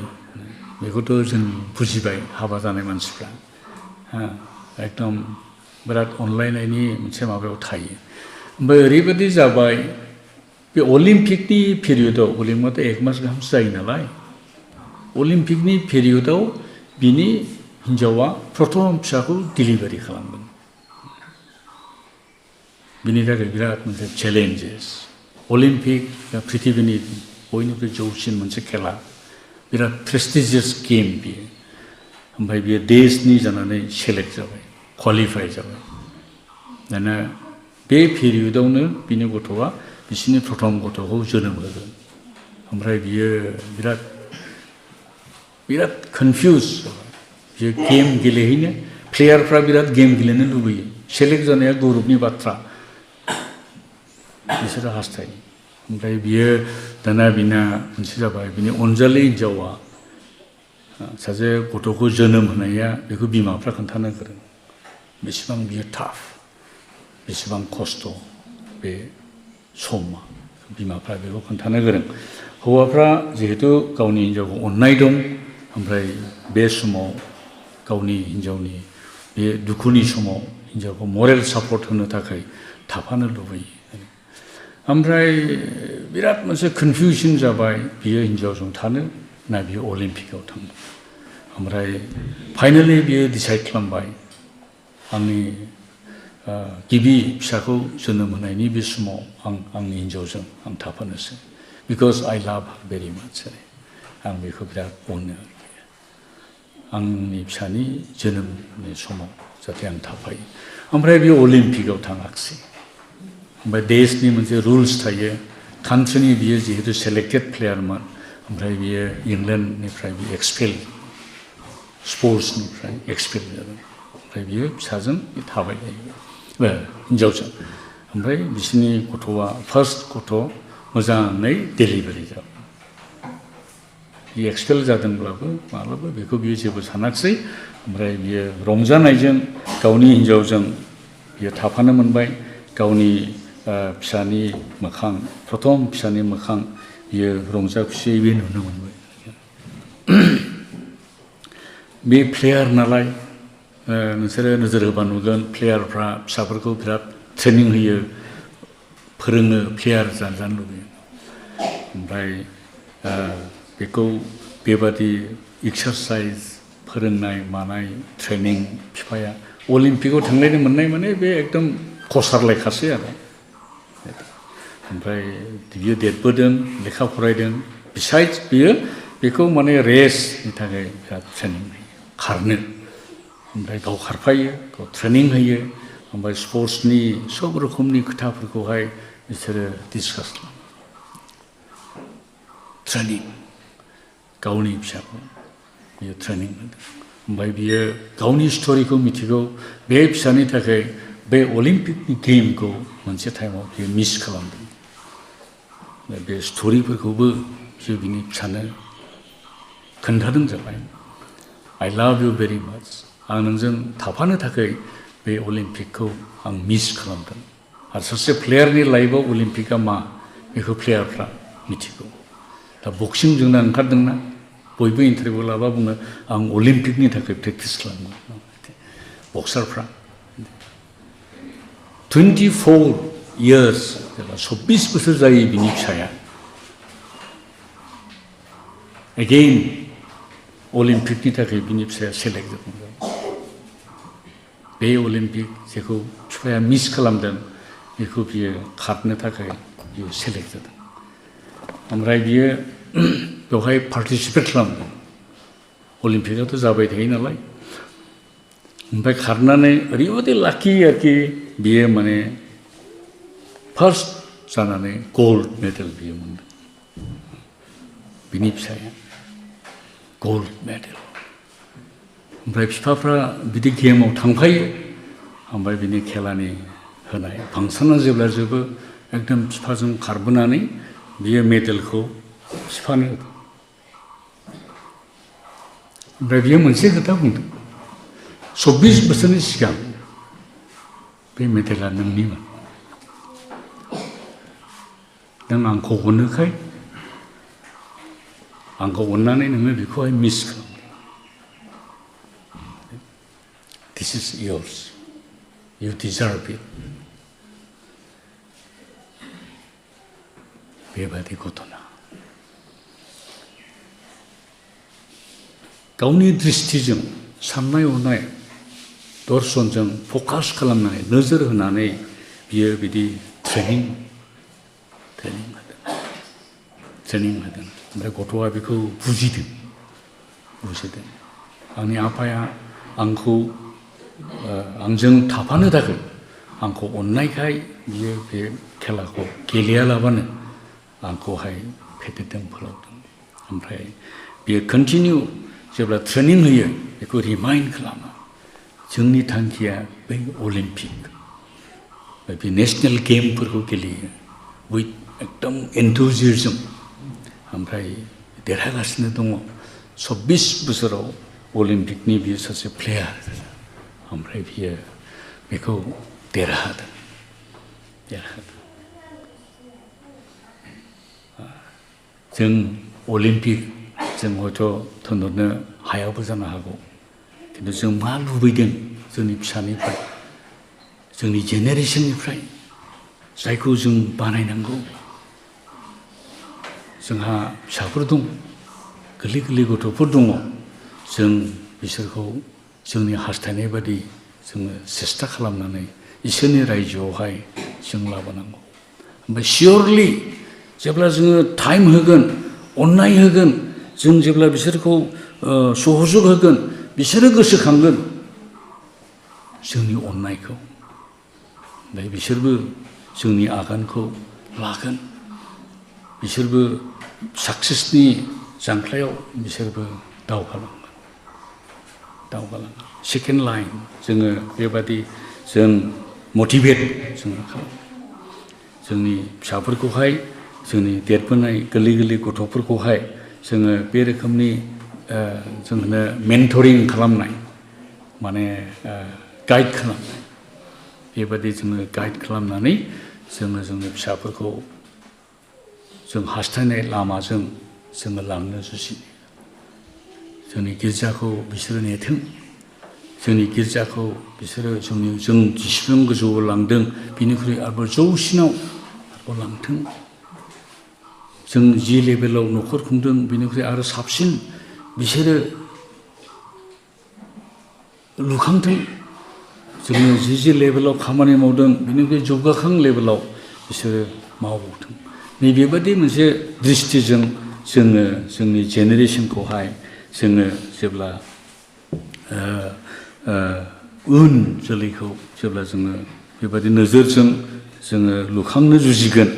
बेखौथ' जों बुजिबाय हाबा जानाय मानसिफ्रा एकदम बिराद अनलायनायनि मोनसे माबायाव थायो ओमफ्राय ओरैबायदि जाबाय बे अलिम्पिकनि पिरियडआव अलिम्पिकआथ' 1 मास गाहामसो जायो नालाय अलिम्पिकनि पिरियडआव बिनि हिन्जावा प्रथम फिसाखौ डिलिभारि खालामदों बिनि थाखाय बिराद मोनसे चेलेन्जेस अलिम्पिक पृथिबीनि बयनिख्रुइ जौसिन मोनसे खेला बिराद प्रेस्टिजियास गेम बियो ओमफ्राय बियो देशनि जानानै सेलेक्ट जाबाय क्वालिफाइ जाबाय दाना बे पिरियडआवनो बिनि गथ'आ बिसिनि प्रथम गथ'खौ जोनोम होगोन ओमफ्राय बियो बिराद कनफिउज बियो गेम गेलेहैनो प्लेयारफ्रा बिराद गेम गेलेनो लुबैयो सेलेक्ट जानाया गौरबनि बाथ्रा बिसोरो हास्थायो ओमफ्राय बियो दाना बिना मोनसे जाबाय बिनि अनजालि हिन्जावा सासे गथ'खौ जोनोम होनाया बेखौ बिमाफ्रा खोन्थानो गोरों बेसेबां बियो टाफ बेसेबां खस्थ' बे समा बिमाफ्रा बेखौ खोन्थानो गोरों हौवाफ्रा जिहेतु गावनि हिन्जावखौ अननाय दं ओमफ्राय बे समाव गावनि हिन्जावनि बे दुखुनि समाव हिन्जावखौ मरेल सापर्ट होनो थाखाय थाफानो लुबैयो ओमफ्राय बिराद मोनसे कनफिउजन जाबाय बियो हिन्जावजों थानो ना बियो अलिम्पिकआव थांनो ओमफ्राय फाइनालि बियो डिसाइड खालामबाय आंनि गिबि फिसाखौ जोनोम होनायनि बे समाव आंनि हिन्जावजों आं थाफानोसै बिकज आइ लाभ हार भेरि माच आं बेखौ बिराद अनो आंनि फिसानि जोनोमनि समाव जाहाथे आं थाफायो ओमफ्राय बियो अलिम्पिकआव थाङाखिसै ओमफ्राय देशनि मोनसे रुल्स थायो कान्ट्रिनि बियो जिहेतु सेलेक्टेड प्लेयारमोन ओमफ्राय बियो इंलेन्डनिफ्राय बियो एक्सपेल स्पर्ट्सनिफ्राय एक्सपेल जादों ओमफ्राय बियो फिसाजों थाबाय हिन्जावजों ओमफ्राय बिसोरनि गथ'आ फार्स्ट गथ' मोजाङै डेलिभारि जाबाय बि एक्सपेल जादोंब्लाबो माब्लाबा बेखौ बियो जेबो सानाखिसै ओमफ्राय बियो रंजानायजों गावनि हिन्जावजों बियो थाफानो मोनबाय गावनि फिसानि मोखां प्रथम फिसानि मोखां बियो रंजा खुसियै बे नुनो मोनबाय बे प्लेयार नालाय नोंसोरो नोजोर होबा नुगोन प्लेयारफ्रा फिसाफोरखौ बिराद ट्रेनिं होयो फोरोङो प्लेयार जानो लुबैयो ओमफ्राय बेखौ बेबादि एक्सारसाइज फोरोंनाय मानाय ट्रेनिं बिफाया अलिम्पिकआव थांलायनो मोननाय माने बे एकदम खसारलायखासै आरो ओमफ्राय बियो देरबोदों लेखा फरायदों बिसाइड्स बियो बेखौ माने रेसनि थाखाय बिराद ट्रेनिं होयो खारनो ओमफ्राय गाव खारफायो गाव ट्रेनिं होयो ओमफ्राय स्पर्ट्सनि सब रोखोमनि खोथाफोरखौहाय बिसोरो डिसकास खालामो ट्रेनिं गावनि फिसाखौ बियो ट्रेनिं होदों ओमफ्राय बियो गावनि स्ट'रिखौ मिथिगौ बे फिसानि थाखाय बे अलिम्पिकनि गेमखौ मोनसे टाइमाव बियो मिस खालामदों बे स्ट'रिफोरखौबो बियो बिनि फिसानो खोन्थादों जाबाय आइ लाभ इउ भेरि माच आं नोंजों थाफानो थाखाय बे अलिम्पिकखौ आं मिस खालामदों आरो सासे प्लेयारनि लाइफआव अलिम्पिकआ मा बेखौ प्लेयारफ्रा मिथिगौ दा बक्सिं जोंना ओंखारदोंना बयबो इन्टारभिउ लाबा बुङो आं अलिम्पिकनि थाखाय प्रेक्टिस खालामो बक्सारफ्रा 24 years जेब्ला 24 बोसोर जायो बिनि फिसाया again अलिम्पिकनि थाखाय बिनि फिसाया सेलेक्ट जादों बे अलिम्पिक जेखौ बिफाया मिस खालामदों बेखौ बियो खारनो थाखाय बियो सेलेक्ट जादों ओमफ्राय बियो बेवहाय पार्टिसिपेट खालामदों अलिम्पिकआथ' जाबाय थायो नालाय ओमफ्राय खारनानै ओरैबायदि लाखि आरोखि बियो माने फार्स्ट जानानै गल्ड मेडेल बियो मोनदों बिनि फिसाया गल्ड मेडेल ओमफ्राय बिफाफ्रा बिदि गेमाव थांफायो ओमफ्राय बिनि खेलानि होनाय फांसना जेब्ला जोबो एकदम बिफाजों खारबोनानै बियो मेडेलखौ बिफानो होदों ओमफ्राय बियो मोनसे खोथा बुंदों 24 बोसोरनि सिगां बे मेडेला नोंनिमोन नों आंखौ अनोखाय आंखौ अननानै नोङो बेखौहाय मिस खालामदों This is yours. You deserve it. बेबादि घटना गावनि दृष्टिजों साननाय हनाय दर्शनजों फकास खालामनानै नोजोर होनानै बियो बिदि ट्रेनिं होदों ओमफ्राय गथ'आ बेखौ बुजिदों आंनि आफाया आंखौ आंजों थाफानो थाखाय आंखौ अननायखाय बियो बे खेलाखौ गेलेयालाबानो आंखौहाय फेदेरदों फोलावदों ओमफ्राय बियो कन्टिनिउ जेब्ला ट्रेनिं होयो बेखौ रिमाइन्ड खालामो जोंनि थांखिया बै अलिम्पिक बे नेशनेल गेमफोरखौ गेलेयो उइथ एकदम एन्थुजियाजम ओमफ्राय देरहागासिनो दङ 24 बोसोराव अलिम्पिकनि बियो सासे प्लेयार ओमफ्राय बियो बेखौ देरहादों जों अलिम्पिक जों हयथ' थोनहरनो हायाबो जानो हागौ खिन्थु जों मा लुबैदों जोंनि फिसानिफ्राय जोंनि जेनेरेसननिफ्राय जायखौ जों बानायनांगौ जोंहा फिसाफोर दं गोरलै गोरलै गथ'फोर दङ जों बिसोरखौ जोंनि हास्थायनाय बादि जोङो सेस्था खालामनानै इसोरनि रायजोआवहाय जों लाबोनांगौ ओमफ्राय सियरलि जेब्ला जोङो टाइम होगोन अननाय होगोन जों जेब्ला बिसोरखौ सहजुग होगोन बिसोरो गोसोखांगोन जोंनि अननायखौ ओमफ्राय बिसोरबो जोंनि आगानखौ लागोन बिसोरबो साक्सेसनि जांख्लायाव बिसोरबो दावगालांगोन सेकेन्ड लाइन जोङो बेबादि जों मटिभेट जोङो खालामो जोंनि फिसाफोरखौहाय जोंनि देरबोनाय गोरलै गोरलै गथ'फोरखौहाय जोङो बे रोखोमनि जोंनो मेन्टरिं खालामनाय माने गाइड खालामनाय बेबादि जोङो गाइड खालामनानै जोङो जोंनि फिसाफोरखौ जों हास्थायनाय लामाजों जोङो लांनो जुजियो जोंनि गिर्जाखौ बिसोरो नेथों जोंनि गिर्जाखौ बिसोरो जों जेसेबां गोजौआव लांदों बिनिख्रुइ आरोबाव जौसिनाव आरोबाव लांथों जों जि लेभेलाव न'खर खुंदों बिनिख्रुइ आरो साबसिन बिसोरो लुखांथों जोङो जि लेभेलाव खामानि मावदों बिनिख्रुइ जौगाखां लेभेलाव बिसोरो मावबावथों नैबेबादि मोनसे दृष्टिजों जोङो जोंनि जेनेरेसनखौहाय जोङो जेब्ला उन जोलैखौ जेब्ला जोङो बेबादि नोजोरजों जोङो लुखांनो जुजिगोन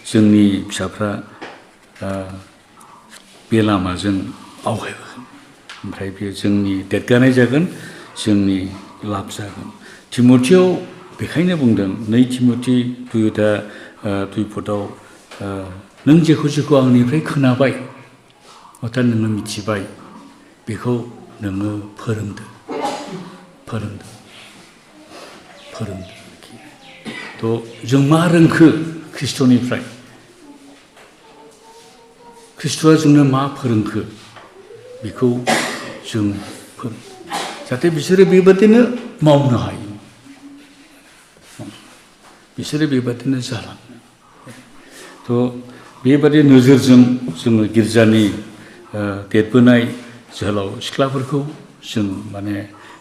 जोंनि फिसाफ्रा बे लामाजों आवगायबोगोन ओमफ्राय बेयो जोंनि देरगानाय जागोन जोंनि लाब जागोन थिमथियाव बेखायनो बुंदों 2 थिमथि 2:2 नों जेखौ आंनिफ्राय खोनाबाय अर्थात नोङो मिथिबाय बेखौ नोङो फोरोंदो थ' जों मा रोंखो ख्रिस्ट'निफ्राय ख्रिस्ट'आ जोंनो मा फोरोंखो बेखौ जों जाहाथे बिसोरो बेबादिनो मावनो हायो बिसोरो बेबादिनो जालाङो। थ' बेबादि नोजोरजों जोङो गिर्जानि देरबोनाय जोहोलाव सिख्लाफोरखौ जों माने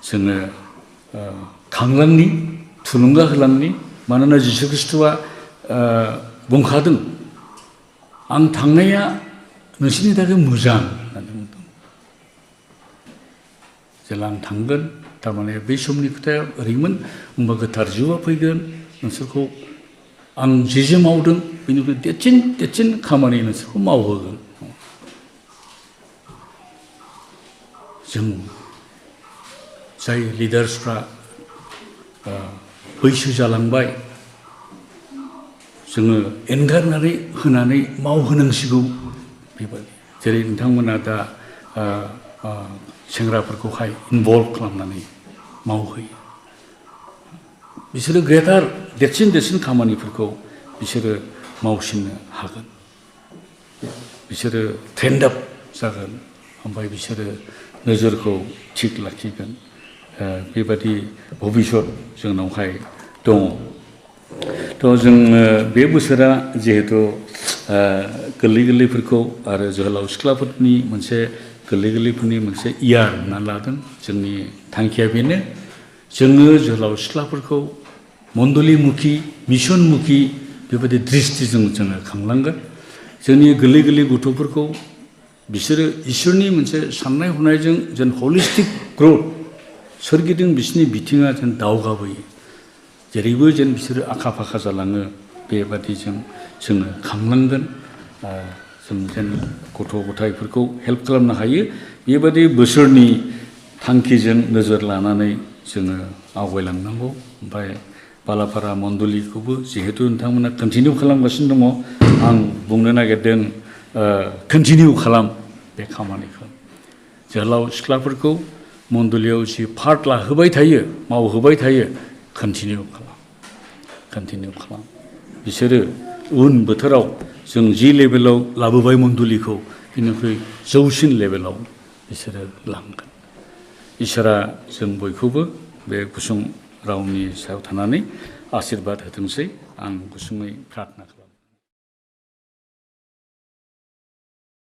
जोङो खांलांनि, थुलुंगा होलांनि। मानोना जिसु ख्रिस्ट'आ बुंखादों, आं थांनाया नोंसोरनि थाखाय मोजां होननानै बुंदों। जेला आं थांगोन, थारमाने बै समनि खोथाया ओरैमोन, होमबा गोथार जिउआ फैगोन, नोंसोरखौ आं जे मावदों बेनिफ्राय देरसिन खामानि नोंसोरखौ मावहोगोन। जों जाय लिडार्सफ्रा बैसो जालांबाय, जोङो एंगारनानै होनानै मावहोनांसिगौ। बेबायदि जेरै नोंथांमोना दा सेंग्राफोरखौहाय इनभल्भ खालामनानै मावहोयो। बिसोरो ग्रेटार देरसिन खामानिफोरखौ बिसोरो मावसिननो हागोन। बिसोरो ट्रेन्ड आप जागोन, ओमफ्राय बिसोरो नोजोरखौ थिग लाखिगोन। बेबादि भबिसत जोंनावहाय दङ। थ' जोङो बे बोसोरा जिहेथु गोरलैफोरखौ आरो जोहोलाव सिख्लाफोरनि मोनसे गोरलैफोरनि मोनसे इयार होनना लादों। जोंनि थांखिया बेनो, जोङो जोहोलाव सिख्लाफोरखौ मण्डलिमुखि, मिसनमुखि बेबायदि दृष्टिजों जोङो खांलांगोन। जोंनि गोरलै गथ'फोरखौ बिसोरो इसोरनि मोनसे साननाय हनायजों जेन हलिस्टिक ग्रथ, सोरगिदिं बिसोरनि बिथिङा जेन दावगाबोयो, जेरैबो जेन बिसोरो आखा फाखा जालाङो, बेबादिजों जोङो खांलांगोन। जों जेन गथ' गथायफोरखौ हेल्प खालामनो हायो, बेबादि बोसोरनि थांखिजों नोजोर लानानै जोङो आवगायलांनांगौ। ओमफ्राय बालापारा मण्डलिखौबो जिहेतु नोंथांमोना कन्टिनिउ खालामगासिनो दङ, आं बुंनो नागिरदों कन्टिनिउ खालाम बे खामानिखौ। जोहोलाव सिख्लाफोरखौ मण्डलियाव जि पार्ट लाहोबाय थायो, मावहोबाय थायो, कन्टिनिउ खालाम। बिसोरो उन बोथोराव जों जि लेभेलाव लाबोबाय मण्डलिखौ, बेनिख्रुइ जौसिन लेभेलाव बिसोरो लांगोन। इसोरा जों बयखौबो बे गुसुं रावनि सायाव थानानै आशीर्बाद होथोंसै। आं गुसुङै प्रार्थना खालामो।